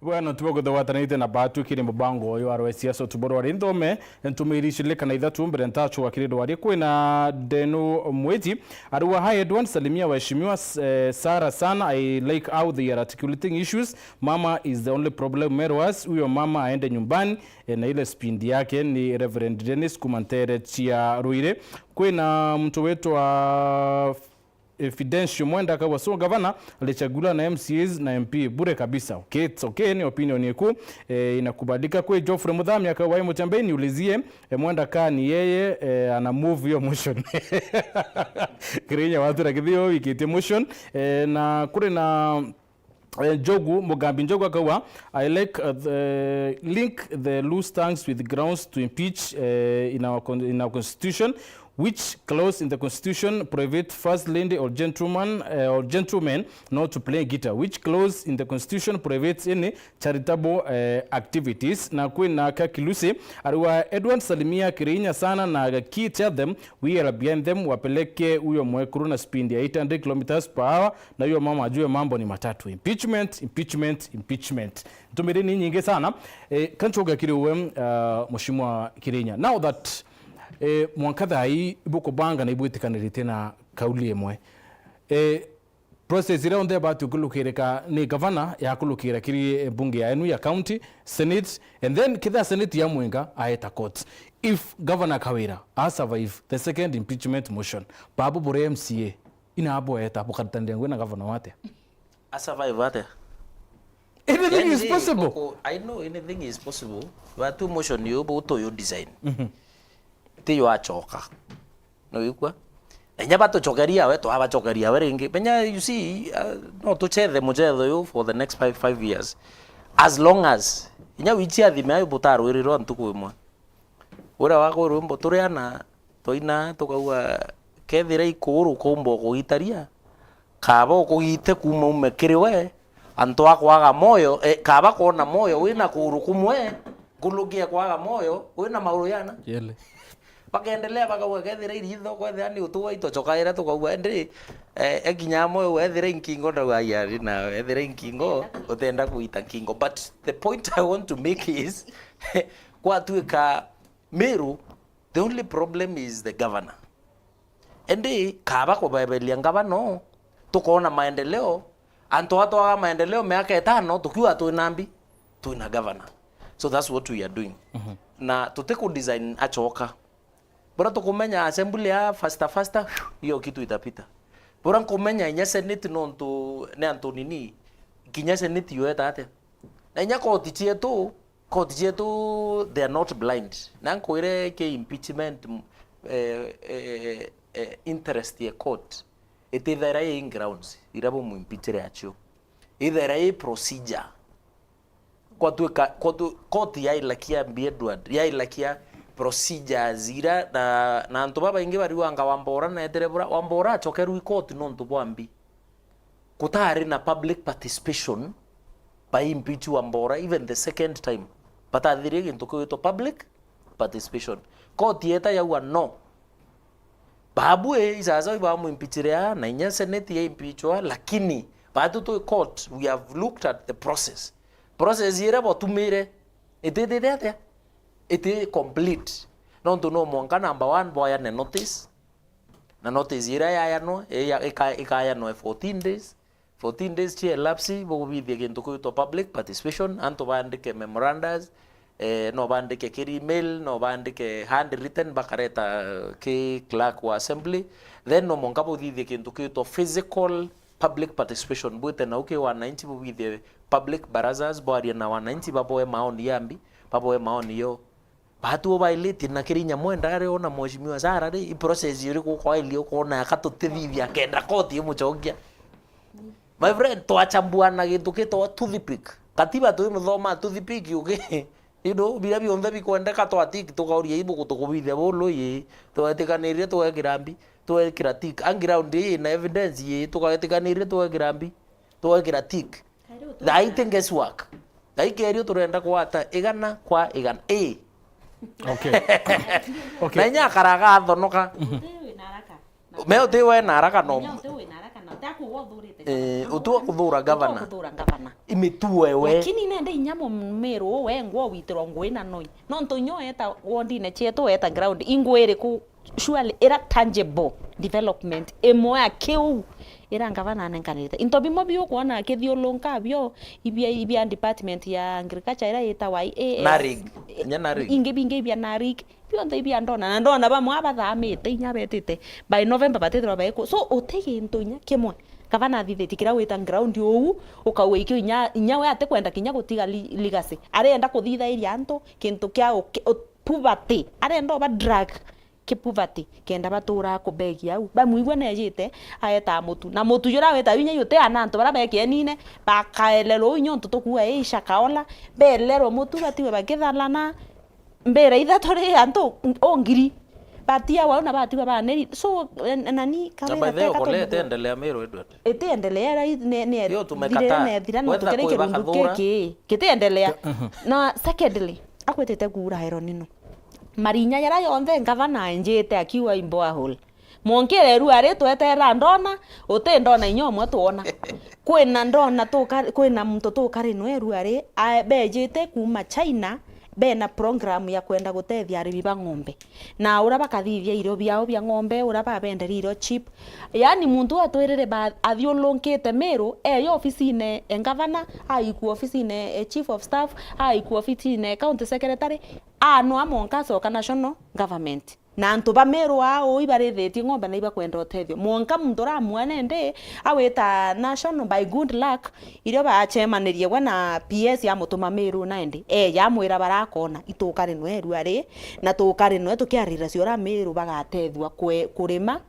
Bwana, tuba guthe watanite na batu kiri mubango uyu wa rwa siasa, tuboro ari nthome ntumiri icio ile kana ithatu mbere ntachoka kiri ndwari. Kwina Denu Mwiti, ariwa, "Hi Edward, salimia waheshimiwa, eh, Sarah sana. I like how they are articulating issues. Mama is the only problem, Meru was, huyo mama aende nyumbani." Eh, na ile speed yake ni Reverend Dennis kuma Ntere cia Ruire. Kwina mtu wetu wa Efidencio Mwenda akauga, "So gavana alichaguliwa na M C As na M P bure kabisa." Okay, it's okay, ni opinion yeku, eh, inakubalika. Kwi Geoffrey Muthami akauga, "Ai Muchambei, niulizie, eh, Mwenda kani yeye, eh, ana move hiyo motion." Kirinya watu na kithio wikitie motion, eh, na kuri na Eh, Njogu, Mugambi Njogu akauga, "I like, uh, the link the loose tongues with grounds to impeach, uh, in our con-, in our constitution. Which clause in the constitution prohibits first lady or gentleman, uh, or gentleman not to play guitar? Which clause in the constitution prohibits any charitable, uh, activities?" Na kwina Kaki Lucy, ariwa, "Edward, salimia Kirinya sana na Gaki, tell them we are behind them, wapeleke huyo mwekuru na speed ya eight hundred kilometers per hour." Na hiyo mama ajue mambo ni matatu. Impeachment, impeachment, impeachment. Ntumiri ni nyingi sana. Eh, kanchoga kiri we, uh, Mheshimiwa Kirinya. Now that, eh, mwanka thaa ii ibukubanga na ibwitikanirite na kauli imwe. Eh, process iria onthe ibati ukulukirika ni gavana ya kulukira kiri, eh, bunge ya enu ya county, senate, and then kitha senate ya mwenga aeta court. If Governor Kawira a survive the second impeachment motion, babu bure M C A, ina abo eta bukarutanira ngui na gavana wate? A survive atia? Anything is possible. Ku-, I know anything is possible. But tu motion yu bu tuyu design. Mhm. Ti yo acoka. No wigua? Na inya batucokeria we, twabacokeria we ringi. Menya, you see, uh, no tucethe mucetho uyu for the next five, five years. As long as, inya wichi athime ayo butarwirirwa ntuku imwe. Uria wagwirwe mbo turi ana, twaina tukauga, kethira ikuru kumba ukugitaria, kaba ukugite kuuma ume kiri we, antu akwaga moyo, eh, kaba kwona moyo wina kuru kumwe, nkuruki ya kwaga moyo wina mauru yana. Yele. Bakaendelea bakauga, kethira iritho, kwethira ni utu waitu acokaira tukauga, indi, eh, ekinya moyo wethira inkingo ndauga, ai ari na ethira inkingo, utenda kuita nkingo. But the point I want to make is, gwatuika Meru, the only problem is the governor. Indi kaba kubeberia ngavana, tukoona maendeleo, antu atwaga maendeleo miaka itano, tukiuga twina mbi, twina governor. So that's what we are doing. Mhm. Na tutiku design acoka. Bora tukumenya assembly ya faster faster, hiyo kitu itapita. Bora nkumenya inya senate nontu ni antu nini, kinya senate yoeta atia? Na inya koti cietu, koti cietu, they are not blind. Na nkwire ki impeachment, m-, eh, eh, eh, interest ya court, itithaira i grounds, ira bumwimpeachire acio. Ithaira i procedure. Kwatuika, kwatu-, koti yailakia mbi Edward, yailakia procedures ira, na, na antu babaingi bariuanga Wambora na etire bura, Wambora acokerwe i koti nontu bwa mbi. Kutari na public participation, ba impeach Wambora, even the second time. Batathirie gintu kiu gitwa public participation. Koti yeta yauga no. Babu ii, isasa ibamwimpichire aa, na inya senate yaimpichwa, lakini batu twi court, we have looked at the process. Process iria botumire, itithite atia? Iti complete. Nontu no mwanka number one boyane notice, na notice iria yayanwe, iya-, ika-, ikayanwe fourteen days. Fourteen days cia elapse, bugubithia gintu kiitwa public participation, antu baandike memorandums, eh, no baandike kiri email, no baandike handwritten, bakareta, eh, ki clerk wa assembly. Then no mwanka buthithie gintu kiitwa physical public participation, bwite nau ki wananchi, bubithie public barazas, bwarie na wananchi, baboe maoni yambi, baboe maoni yo. Batu ubailitie na kiri inya mwenda ari ona Mheshimiwa Sarah ri, i process iriku ukwairie ukoona aka tutithithia kenda koti imucokia? My friend, twachambua na gintu kitwa toothpick. Katiba twi muthoma toothpick uki, you know, biria bionthe bikwendeka twa tick, tukauria ibuku tukubithia bulu ii, twetikanirie twekira mbi, twekira tick. A ground ii na evidence ii, tugetikanirie twekira mbi, twekira tick. Thaa ii ti guesswork. Thaa ii kerio turenda kwata igana kwa igana. Ii. Okay. Okay. Na inya akaraga athonoka. Me uti we na haraka no. Eh, uti wa kuthura gavana. Imituo ewe. Lakini nende inya mumiru we ngwa witirwa ngui na noi. Nontu inya weta wondine cietu weta ground. Ingwi iriku? Surely, ira tangible development imwe ya kiu ira ngavana anenkanirite. Into bimwe biu ukwona akithiurunka bio, ibia, ibia department ya agriculture ira yitawa I A S. NARIG. Inya NARIG. Ingi bingi ibia NARIG. Bionthe ibia ndona. Na ndona bamwe abathamite, inya betite. By November batithirwa baiku. So, uti gintu inya kimwe. Gavana athithitie kiria wita ground uu, ukauga ikio inya, inya we atikwenda kinya gutiga li-, legacy. Arenda kuthithairia antu kintu kia uki-, u-, poverty. Arenda uba drag ki poverty, kenda baturaa kubegi au. Bamwigua nejite, aetaa mutu. Na mutu juria weta inya juti ana antu baria bekienine, bakaelerwa uu inya untu tukuuga ii shakaola, belerwa mutu, batigwe bakithalana, mbira ithatu ri antu o ngiri. Batiagwa au na batigwa baneri. So, eh, nani, na by the way, ukole itendelea Meru, Edward. Itiendelea, ira i-, ne-, ne-, yo tumekataa. Thire nethira, no tukere kirundu kiki. Kitiendelea. Mhm. Na secondly, akwetete kuura iron ino. Marinya jaria jonthe ngavana enjite akiuga i borehole. Mwonkire rua ri tweterera ndona, uti ndona inya umwe twona. Kwina ndona tuka-, kwina muntu tukari nwe rua ri, a-, bejite kuuma China, bena program ya kwenda gutethia arimi ba ng'ombe. Na uria bakathithia irio biao bia ng'ombe, uria babenderia irio cheap. Yaani muntu atwirire ba-, athiurunkite Meru, eyo ofisine e ngavana, aikua ofisine e chief of staff, aikua ofisine e county secretary, anwa mwanka acoka national government. Na antu ba Meru aa uu ibarithitie ng'ombe na ibakwenda utethio. Mwanka muntu uramua nende awita National by good luck, irio bacemanirie we na P S amutuma Meru na indi. Eja amwira barakona, itukari nwe erua ri, na tukari nwe tukiarira ciora Meru bagatethua kwe-, kurima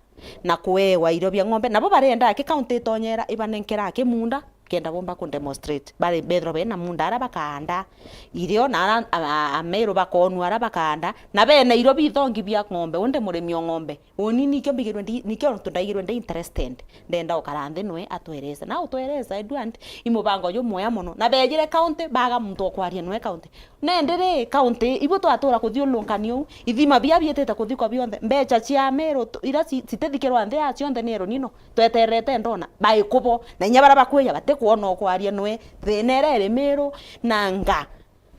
na kuewa irio bia ng'ombe. Nabo barenda aki county itonyera ibanenkera aki munda. Kenda bomba ku demonstrate. Bari bethirwa bena munda ara bakaanda irio, na ara a, a, Ameru bakonua ara bakaanda, na bena irio bithongi bia ng'ombe, undi murimi o ng'ombe. Uni nikio mbigirwe ndi, nikio untu ndaigirwe ndi interested. Ndenda ukara nthi nwe atweresa. Na utweresa, Edward, i mubango jumwea mono. Na bejire county, baga muntu okwaria nwe county. Nende ri, county, ibu twatura kuthiurunka niu, ithima bia biitite kuthikwa bionthe, mbecha cia Ameru tu-, ira ci-, citithikirwa nthi ya cionthe ni Elnino, twetererete ndona, baikubo, na inya baria bakwija batikwona ukwaria nwe, thina iria iri Meru, na nga,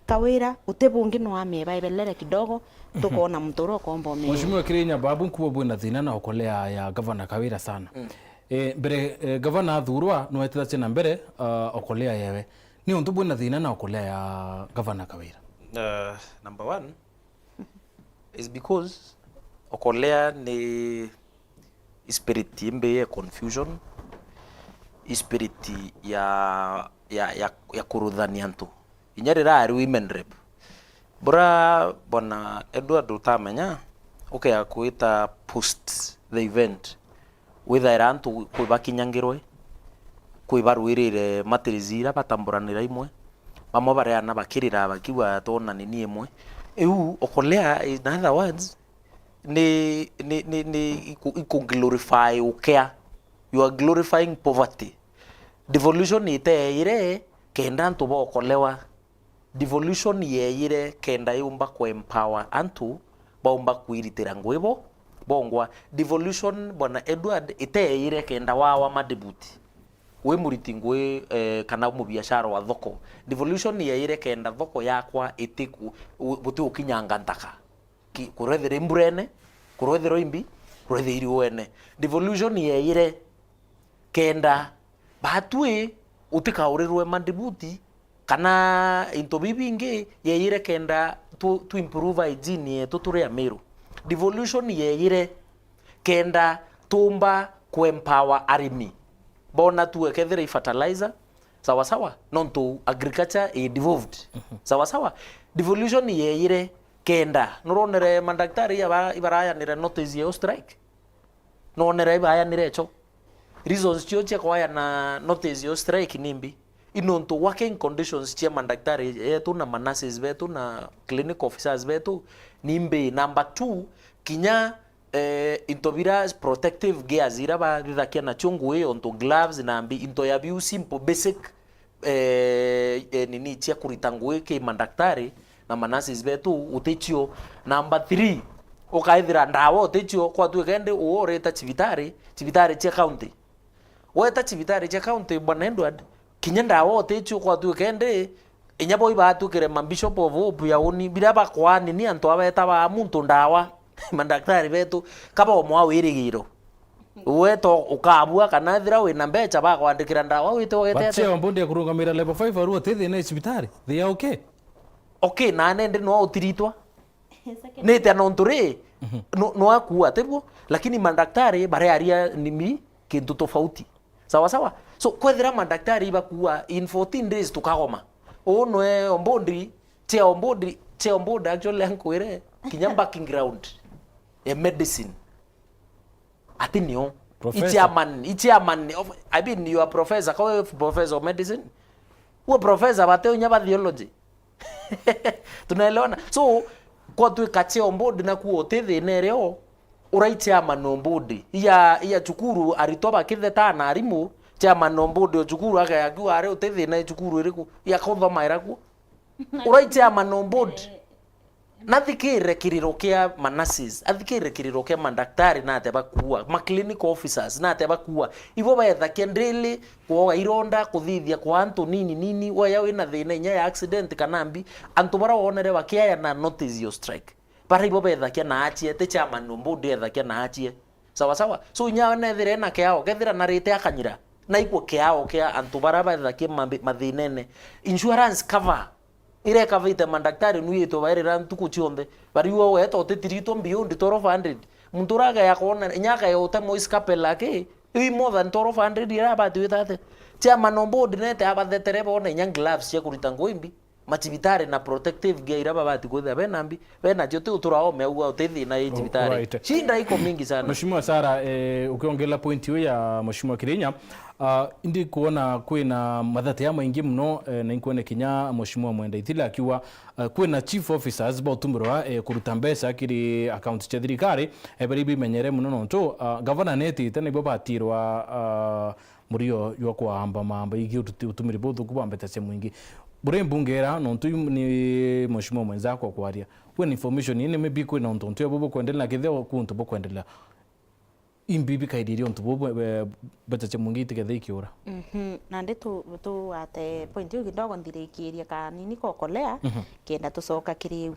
Kawira, uti bungi no amie baibelere kidogo, tukona muntu uria ukomba umie. Mheshimiwa Kirinya, babu nkubo bwina thina na okolea ya Gavana Kawira sana. Mm. Eh, mbere, eh, Gavana athurwa, nwetete na mbere, ah, okolea yewe. Ni untu bwina thina na okolea ya Gavana Kawira? Uh, number one is because okolea ni spirit imbi ya confusion, spirit ya, ya, ya, ya kuruthania antu. Inya rira ari women rep, bura bwana Edward utamenya, ukea kwita post the event, withaira antu kwi bakinyangirwe, kwi barwirire materials ira batamburanira imwe, bamwe bareana bakirira bakiuga twona nini imwe. Iu okolea, in other words, ni, ni, ni, ni iku, iku glorify ukea. You are glorifying poverty. Devolution iteeire kenda antu bokolewa. Devolution yeeyire kenda yumba ku empower antu baumba kwiritira ngui bo bongwa. Devolution, Bwana Edward, iteeyire kenda wawa madebut wi muriti ngui, eh, kana mubiashara wa thoko. Devolution yeeyire kenda thoko yakwa itiku-, u-, buti ukinyanga ntaka. Ki-, kurethira i mburene, kurethira imbi, kurethira iriuene. Devolution yeeyire kenda batwi utikaurirwe mandibuti kana into bibingi, yeeyire kenda tu, tu improve hygiene yetu turi Amiru. Devolution yeeyire kenda tumba ku empower arimi. Bona tu ekethira i fertilizer, sawa sawa, nontu agriculture i devolved. Mhm. Sawa sawa. Devolution yeeyire kenda, nuronere mandaktari aba, ibarayanire notice ya strike? Nonere ibayanire cho. Reasons cio cia kwayana notice ya strike ni mbi. I nontu working conditions cia mandaktari yetu na manurses betu na clinical officers betu ni mbi. Number two, kinya, eh, into bira protective gears ira bathithakia nacio ngui, onto gloves na mbi, into ya biu simple basic, eh, eh, nini cia kurita ngui ki mandaktari na manurses betu uticio. Number three, ukaithira ndawa uticio, kwatuika indi uurita cibitari, cibitari cia county. Weta cibitari cia county, Bwana Edward, kinya ndawa uticio, kwatuika indi inya bo ibatukire ma Bishop of Hope ya uni, bira bakwaanini antu abeta baa muntu ndawa, mandaktari betu, kaba umwa wirigiro. Weta ukabua kana ethira wina mbecha bakwandikira ndawa wite ugete atia? But Chair wa board ya kurungamira level five arua ti thina i cibitari. They are okay. Okay, na nende no utiritwa. Nite nontu ri, mhm, no, no akua, tiguo? Lakini mandaktari barearia nimi kintu tofauti. Sawa sawa? So, kwethira mandaktari ibakua in fourteen days tukagoma. Uu nwe ombondi, Chair ombondi, Chair ombondi actually ankwire, kinya background ya medicine. Ati nio. Professor. I chairman, i chairman of, I mean, you are professor, kwa professor of medicine. Uwe professor bate unya ba theology. Tunaelewana? So, kwa tuika Chair ombondi na kuo uti thina irio, urai chairman ombondi. Iya, iya cukuru aritwa bakitheta na arimu, chairman ombondi o cukuru akaya akiuga ari uti thina i cukuru iriku? Ya kuthomaira kuo. Urai chairman ombondi. Nathikire kiriro kia manurses, athikire kiriro kia mandaktari na atia bakuua, ma clinical officers na atia bakuua. Ibo baethakia daily kwoga ironda, kuthithia kwa antu nini nini, weya wina thina inya ya accident kana mbi, antu bara wonere bakiaya na notice ya strike. Bara ibo bethakia na achie, ti chairman ombondi ethakia na achie. Sawa sawa? So inya nethire ena kiao, kethira narite akanyira, na ikwo kiao kia antu bara bethakia mambi-, mathinene. Insurance cover. Iria ikavite mandaktari nu yitwe bairira ntuku cionthe. Bariua weta utitiritwe beyond twelve hundred. Muntu uria agaya kwona, inya agaya utemwa scalpel aki, i more than twelve hundred iria abati wita ate. Chairman o board nete abathetere bona inya gloves cia kurita nguo imbi. Macibitari na protective gear iria babati kwithira bena mbi, bena cio ti utura ome auga uti thina i cibitari. Right. Shinda iko mingi sana. Mheshimiwa Sarah, eh, ukiongelela point iu ya Mheshimiwa Kirinya, ah, indi kuona kwina mathate ya maingi muno, eh, na inkwene kinya Mheshimiwa Mwenda Ithila akiuga, eh, kwina chief officers bautumirwa, eh, kuruta mbeca kiri account cia thirikari, eh, bari bimenyere muno nontu, ah, gavana netite nibo batirwa, ah, murio jwa kwamba mamba igi ututi-, utumiri buthuku bwa mbeca cia mwingi. Buri mbunge ira, nontu yu ni Mheshimiwa mwenzako kwaria. Kwina information ini, maybe kwina untu untu ebu bukwendelea, na kethia kuntu bukwendelea. Imbi bikairiria untu bubu, eh, mbeca cia mwingi itikethe ikiura. Mhm. Nandi tu, tu ate point iu kidogo nthirikirie kanini kokolea, Mhm. kenda tucoka kiri iu.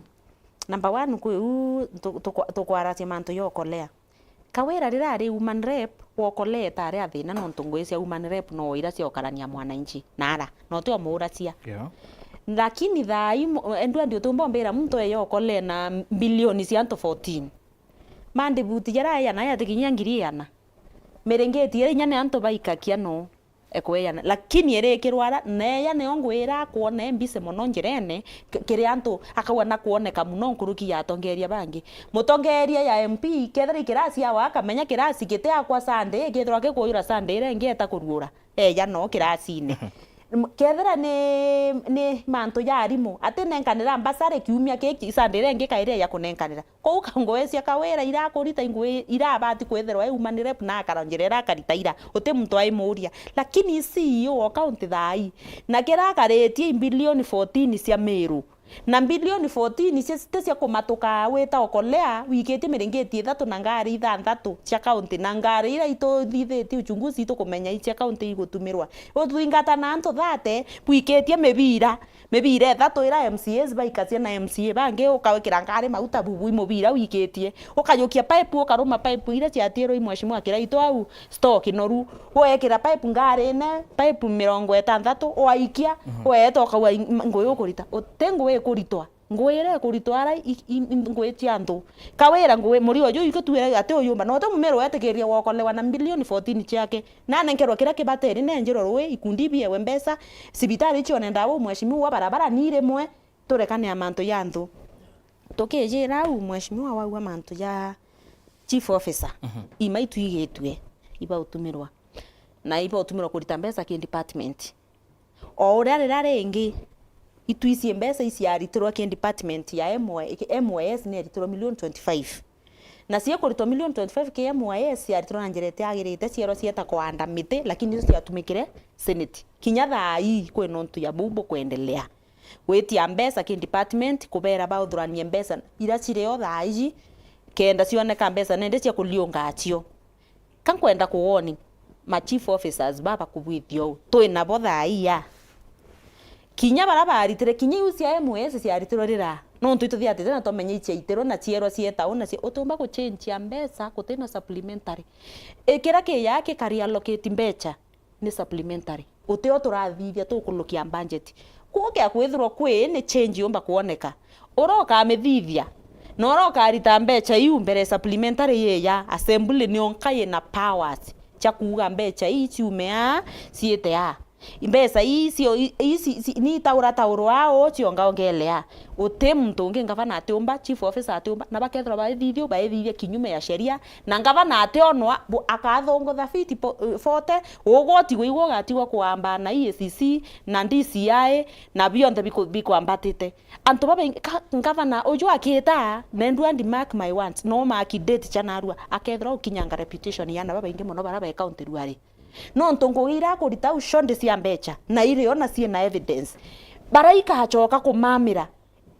Number one, kwi u tu-, tukwa-, tukwaracia mantu ya okolea. Kawira riria ari woman rep, wokoleeta ari a thina nontu ngugi cia woman rep no ira cia ukarania mwananchi na ara, no ti omuuracia. Yeah. Lakini thaa ii mu-, endwa ndio tumba umbira muntu eyokolee na mbilioni cia antu fourteen. Mandibuti jaria aya nayo atikinyia ngiri igana. Miringiti iria inya ni antu baikakia no. Ekweyana, lakini irikirwara, neya nio ngwira akwona e mbise mono njirene, k-, kiri antu, akauga na kwoneka mono nkuruki ya atongeria bangi. Mutongeria ya M P, kethira i kirasi awa akamenya kirasi giti akwa Sunday, kethirwa gikuyura Sunday iria ingi eta kuruura, eya no kirasine. M-, kethira ni, ni mantu ja arimu, atinenkanira mbasari kiumia giki, Sunday iria ingi kairi eya kunenkanira. Kou ka ngugi cia Kawira irakurita i ngugi irabati kwithirwa i woman rep na akara njira iria akarita ira. Uti muntu aimuria. Lakini C E O wa county thaa ii, na kiria akaritie i mbilioni fourteen cia Meru. Na mbilioni fourteen cia, ti cia kumatuka wita okolea, wikitie miringiti ithatu na ngari ithanthatu cia county, na ngari iria ituthithitie uchunguzi itukumenya i cia county igutumirwa. Uthingata na antu thate, bwikitie mibira. Mibira ithatu iria M C As baikacia na M C A bangi, ukawikira ngari mauta bubui mubira wikitie, ukajukia pipe, ukaruma pipe iria ciatirwe i mheshimiwa Kiraitu au store Kinoru, uekira pipe ngarine, pipe mirongo itanthatu, waikia, Mhm. weeta ukauga i-, m-, ngugi ukurita. Uti ngugi ikuritwa. Ngugi iria ikuritwa ara i, i, i, ngugi cia antu. Kawira ngugi, murio uju ikutwire ati uyumba, no uti mumero wetikiria wokolewa na mbilioni fourteen ciake. Nanenkerwa kiria kibateri, nenjirwe rui, ikundi ibiewe mbeca, cibitari icione ndawa, mheshimiwa, barabara ni rimwe, turekane na mantu ja antu. Tukijira au, mheshimiwa, waua mantu ja chief officer, Mhm. ima itwigitue, ibautumirwa. Na ibautumirwa kurita mbeca ki department. O uria riria ringi, itwicie mbeca iciaritirwa ki department ya M Y, M Y S ni eritirwa milioni twenty-five. Na ciekuritwa milioni twenty-five ki M Y S ciaritirwa na njira itiagirite, cierwa cieta kuanda miti, lakini icio ciatumikire senate. Kinya thaa ii kwina untu ya buu bukwendelea. Gwitia mbeca ki department, kubera bauthuranie mbeca iria cirio thaa iji, kenda cioneka mbeca nende cia kuliunga acio. Ka nkwenda kuwoni ma chief officers baba kubwithia uu, twi nabo thaa ii a. Kinya baria baritire, kinya iu cia M S ciaritirwe rira, nontu ituthiatite na twamenya iciaitirwe na cierwa cieta uu na cie-, utiumba guchenjia mbeca gutina supplementary. I kiria kiyaa kikari allocate mbeca ni supplementary. Utio turathithia tukurukia budget. Kugia kwithirwa kwi ni change yumba kwoneka. Uria ukamithithia, na uria ukarita mbeca iu mbere supplementary ii ya assembly nio nka yina powers cia kuuga mbeca ii ciume aa, ciite aa. Mbeca ii cio, ii ci-, ci-, ni itaura taurwa aa uu cionga ongele aa. Uti muntu ungi, ngavana atiumba, chief officer atiumba, na bakethirwa baithithia uu, baithithia kinyume ya sheria, na ngavana ationwa, bu-, akathungutha fiti po-, forty, ugoti gwigua ugatigwa kuamba na E A C C, na D C I, na bionthe biku-, bikwambatite. Antu babaingi, ka-, ngavana uju akita, nendua ndi mark my words, no mark date cha narua, akethirwa ukinyanga reputation ya ana babaingi mono bara be county ruari. Nontu ngugi iria akurita au cio ndi cia mbeca, na irio na ciina evidence. Bara ikacoka kumamira,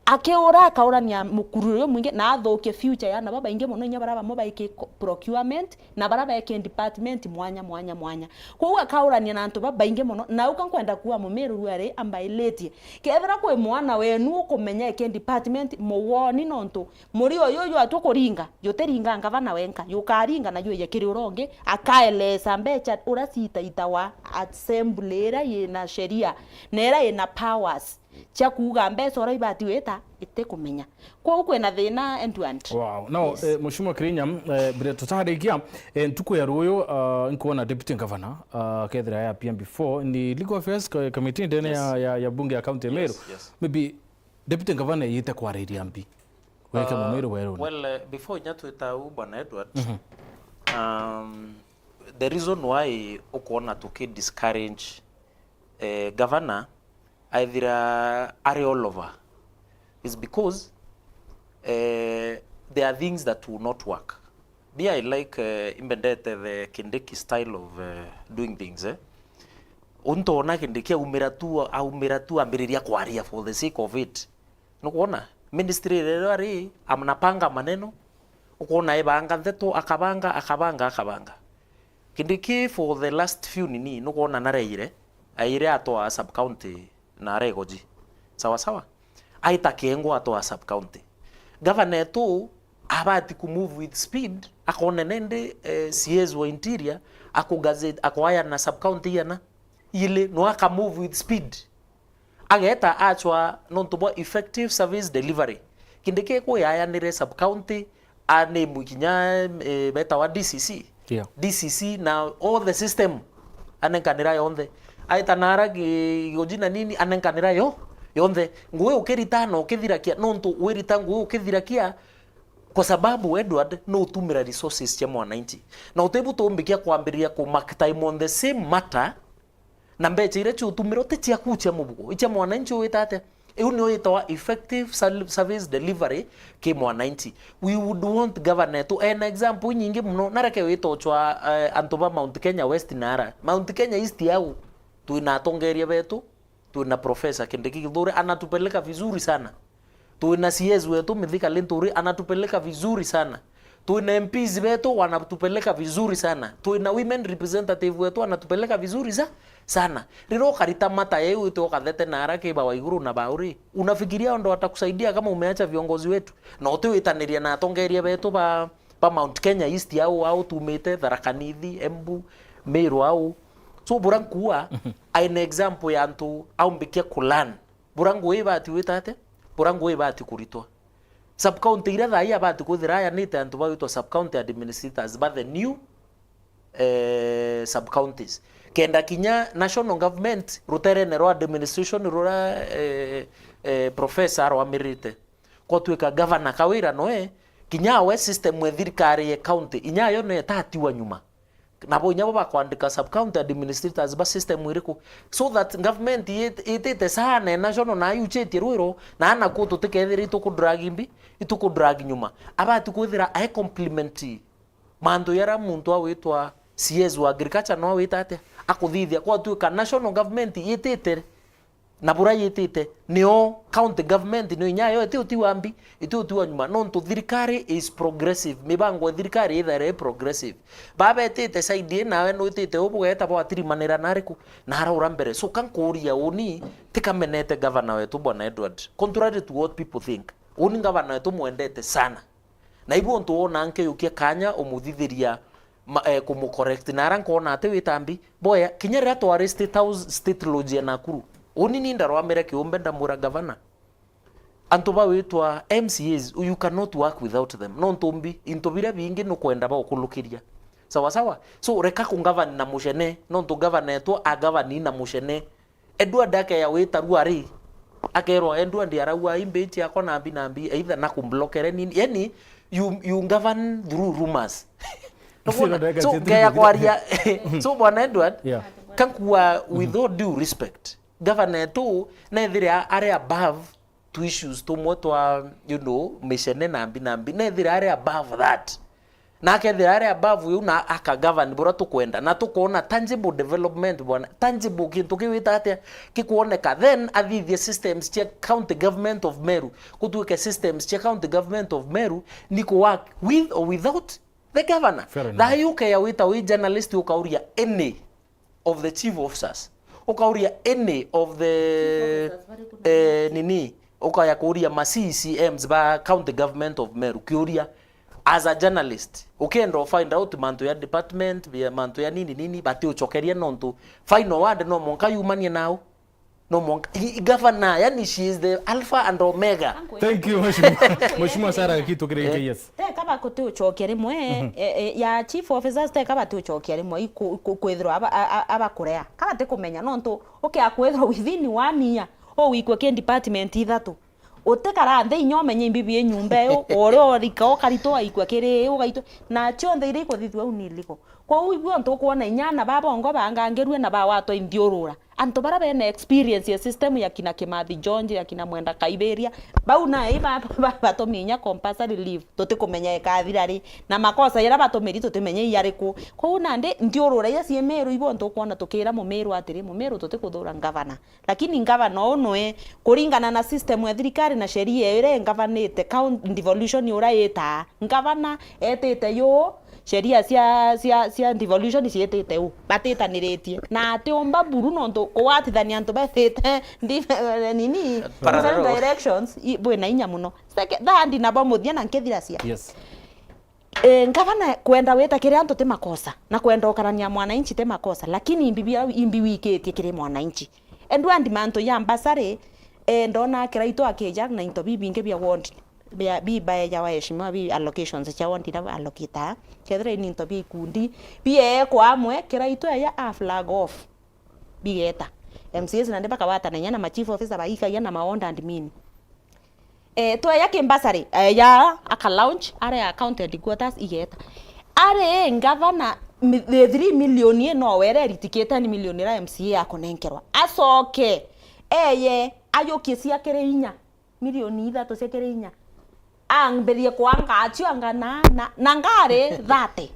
akiura akaurania mukuru uyu mwingi, na athukie future ya ana babaingi mono, inya bara bamwe baiki co-, procurement, na bara baiki department mwanya, mwanya, mwanya. Kwou akaurania na antu babaingi mono, na uka nkwenda kuuga mumiru ruari ambailitie. Kethira kwi mwana wenu ukumenya eke department, muwoni nontu muri uyu uyu atua kuringa, jutiringa ngavana wenka, jukaringa na jwije kiri uria ungi, akaelesa mbeca uria ciitaitawa assembly iria yina sheria, na iria yina powers. cia kuuga mbeca uria ibati wita itikumenya. Kwou kwina thina end to end. Wow. Now, yes, eh, Mheshimiwa Kirinya, eh, mbere tutarikia, eh, ntuku ya ruyu, uh, nkuona Deputy Governor, uh, kethira ya P M before, ni Legal Affairs co-, Committee ndene, yes, ya, ya, ya bunge ya County ya Meru. Yes, yes. Maybe Deputy Governor yite kwariria mbi. Weke, uh, Mumiru weruni. Well, eh, before inya twita u, Bwana Edward, mhm, um, the reason why ukwona tuki discourage, eh, Governor aithira ari all over is because, eh, there are things that will not work. Me, I like, eh, imbendete the Kindiki style of, eh, doing things, eh. Untu ona Kindiki aumira tu, aumira tu ambiriria kwaria for the sake of it. Nukwona? Ministry iria ari, anapanga maneno, ukwona ebanga ndeto, akabanga, akabanga, akabanga. Kindiki for the last few nini, nukwona nareire, aire atwaa sub county na aregoji. Sawa sawa? Aita Kiengwa atwaa sub county. Governor etu abati ku move with speed, akone nende, eh, C S wa interior, aku gazette, akwayana sub county iana, ili, no aka move with speed. Ageta achwa nontu bwa effective service delivery. Kindiki kwi ayanire sub county, anemu kinya, eh, betawa D C C. Yeah. D C C na all the system, anenkanira yonthe. Aita nara gi-, Gigoji na nini, anenkanira yo, yonthe. Ngui ukirita na ukithirakia, nontu wirita ngui ukithirakia, kwa sababu, Edward, no utumira resources cia mwananchi. Na utibu tumbikia kwambiriria ku mark time on the same matter, na mbecha iria ciutumirwo ti ciaku cia mubugo, i cia mwananchi wita atia? Iu nio yitawa effective sal-, service delivery ki mwananchi. We would want governor etu, ena example inyingi muno, na reke wita uchwa, eh, antu ba Mount Kenya West na ara. Mount Kenya East yau, twina atongeria betu, twina Professor Kindiki Kithure, anatupeleka vizuri sana. Twina C S wetu Mithika Linturi, anatupeleka vizuri sana. Twina M Ps betu, wanatupeleka vizuri sana. Twina women representative wetu, anatupeleka vizuri sa-, sana. Riria ukarita mata yeu, ite ukathete na ara ki ba Waiguru na Bauri, unafikiria ndo atakusaidia kama umeacha viongozi wetu? Na utiwitaniria na atongeria betu ba, ba Mount Kenya East au, au tumite, Tharaka Nithi, Embu, Meru au. So, bura nkuua, aina example ya antu aumbikia kulan. Bura ngui ibati wita atia? Bura ngui ibati kuritwa. Sub county iria thaa ii abati kwithira ayanite antu bagwitwa sub county administrators ba the new, eh, sub counties. Kenda kinya national government, ruterene rwa administration ruria, eh, eh, professor arwamirite, kwatwika governor Kawira noe, kinya we system e thirikari ye county, inya yo no itatiwa nyuma. Nabo inya bo bakwandika sub county administrators ba system iriku? So that government yit-, itite sana national na yuchitie rwiro, na anaku tutikethira ituku drag mbi, ituku drag nyuma. Abati kwithira ai compliment mantu yara muntu awitwa C S wa agriculture no awita atia? Akuthithia kwatwika national government yitite na bura yitite, nio county government nio inya yo iti utiwa mbi, iti utiwa nyuma, nontu thirikari is progressive, mibango ya thirikari ithaire i progressive. Babetite side ii, nawe nwitite u bugeta bwatirimanira na ariku? Na araura mbere. So, ka nkuuria uni, tikamenete governor wetu, Bwana Edward, contrary to what people think. Uni governor wetu mwendete sana. Na ibu untu wona nkeyukia kanya umuthithiria ma-, eh, kumucorrect. Na ara nkona ati wita mbi, boya, kinya riria twari State House, State Lodge ya Nakuru, uni ni ndarwamire kiumbe ndamwira, "Gavana, antu bawitwa M C As, you cannot work without them. Nontu mbi, into biria bingi nukwenda baukulukiria." Sawa sawa? So, reka kungavani na mucene, nontu gavana etu agavani na mucene. Edward akeya wita rua ri, akerwa, "Edward araua imbi ciakwa nambi nambi, either na kumblokere nini." Yani, you, you govern through rumors. Nukwona? So, ngeya kwaria, so, Bwana Edward, yeah, kankua, with all due respect, governor etu nethire a-, ari above tu issues tumwe twa, you know, micene nambi nambi, nethire ari above that. Na akethira ari above iu na aka govern buria tukwenda, na tukoona tangible development, bwana, tangible, kintu kiwita atia kikwoneka, then athithie systems cia county government of Meru, gutwike systems cia county government of Meru ni ku work with or without the governor. Fair enough. Thayu ukeya wita wi journalist ukauria any of the chief officers, ukauria any of the, chief officers bari kuna, eh, nini, ukaya kuuria ma C C Ms ba county government of Meru, kiuria as a journalist, ukienda u find out mantu ya department, ya mantu ya nini nini, bati ucokeria nontu final word no monka yumanie nao. No mwanka, i-, i-, governor, yani she is the alpha and omega. Thank you, Mheshimiwa. Mheshimiwa Sarah Gaki, tukirike, yes. Teka bakuti ucokia rimwe, e, e, ya chief officers teka bati ucokia rimwe, iku-, ku-, kwithirwa aba-, a-, a-, abakurea. Ka bati kumenya, nontu ukia kwithirwa within one year, ugwikua ki department ithatu. Utikara nthi inya umenye imbibi i nyumba iu, uria urika ukaritwa waikua kiri ii, ugaitwa, na cionthe iria ikuthithua au ni illegal. Kwou ibio ntukwona inya ana ba bongo bangangirue na bawatwa inthiurura. Antu baria bena experience ya system ya kina Kimathi George, ya kina Mwenda Kaibiria, bau nai ba, ba, batumie inya compulsory leave, tutikumenya ikathira ri, na makosa jaria batumiri tutimenye i jariku. Kwou nandi nthiurura iria cii Meru ibo ntukwona tukira Mumiru atiri, Mumiru tutikuthura ngavana. Lakini ngavana uu nwe, kuringana na system ya thirikari na sheria iria ingavanite county devolution uria itaa, ngavana etite yu, sheria cia, cia, cia devolution ciitite u, batitaniritie. Na atiumba buru nontu kugwatithania antu betite ndi-, nini, different directions, i-, bwina inya muno. Seke-, thandi nabo muthia na nkithiracia. Yes. E, ngavana kwenda wita kiri antu ti makosa, na kwenda ukarania mwananchi ti makosa, lakini imbi bia, imbi wikitie kiri mwananchi. Endwa ndi mantu ya mbasari, e, ndona Kiraitu akija na into bibingi bia ward, bia, bibaeja waheshimiwa, bi allocations cia ward ira allocate, kethira ni into bia ikundi, biekwa amwe, Kiraitu eja a flag off, bigeta. M C As nandi bakawatana inya na ma chief officer baikagia na ma ward admin. Eh, tweya ki mbasari, eh, ya aka launch, aria county headquarters igeta. Ari ngavana, mi-, the three million ii nowe ere iritikite ni million ira M C A akunenkerwa. Acoke, eye, ayukie cia kiri inya, milioni ithatu cia kiri inya. Ambirie kwanga acio anga na, na, na ngari thirty.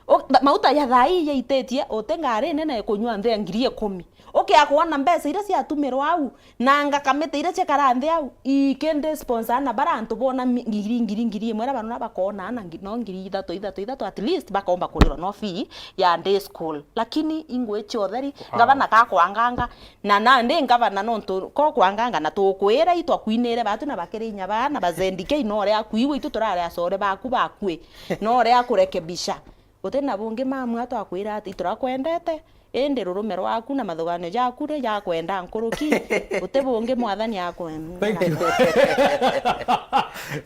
U-, tha-, mauta ya thaa ii yaititie, uti ngari nene ikunyua nthi ya ngiri ikumi. Ukia kwona mbeca iria ciatumirwa au, na anga kamiti iria ciakara nthi au, ikindi sponsor na bara antu bona mi-, ngiri, ngiri, ngiri imwe, na bana bakona na ngi-, no ngiri ithatu, ithatu, ithatu, at least bakomba kurirwa no fee ya day school. Lakini ingwi cia utheri, ngavana kakwanganga, na nandi ngavana nontu ko kwanganga na tukwira itwakwinire batu na bakiri inya baa na bazendikei no uria akwigua itu turari acore baku bakui, no uria akurekebisha. Guti na bungi mamu atwakwira ati, "Iturakwendete, indi rurume rwaku na mathuganio jaku ri jakwenda nkuruki, guti bungi mwathani akwenda." Thank you.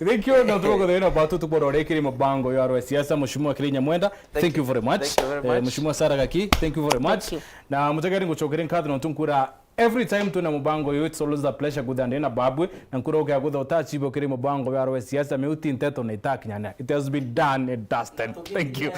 Thank you. Na tuko thina batu tukwona urekiri mubango ya rwa siasa, Mheshimiwa Kirinya Mwenda. Thank you very much. Thank you very much. Eh, Mheshimiwa Sarah Gaki, thank you very much. Thank you. Na mutegeri ngucokere nkatho nontu nkura every time twina mubango uyu, it's always a pleasure kutha ndina babwe. Na nkura ukia kutha utachibo kiri mubango ya rwa siasa, miuti nteto na itakinyana. It has been done and dusted. Thank you.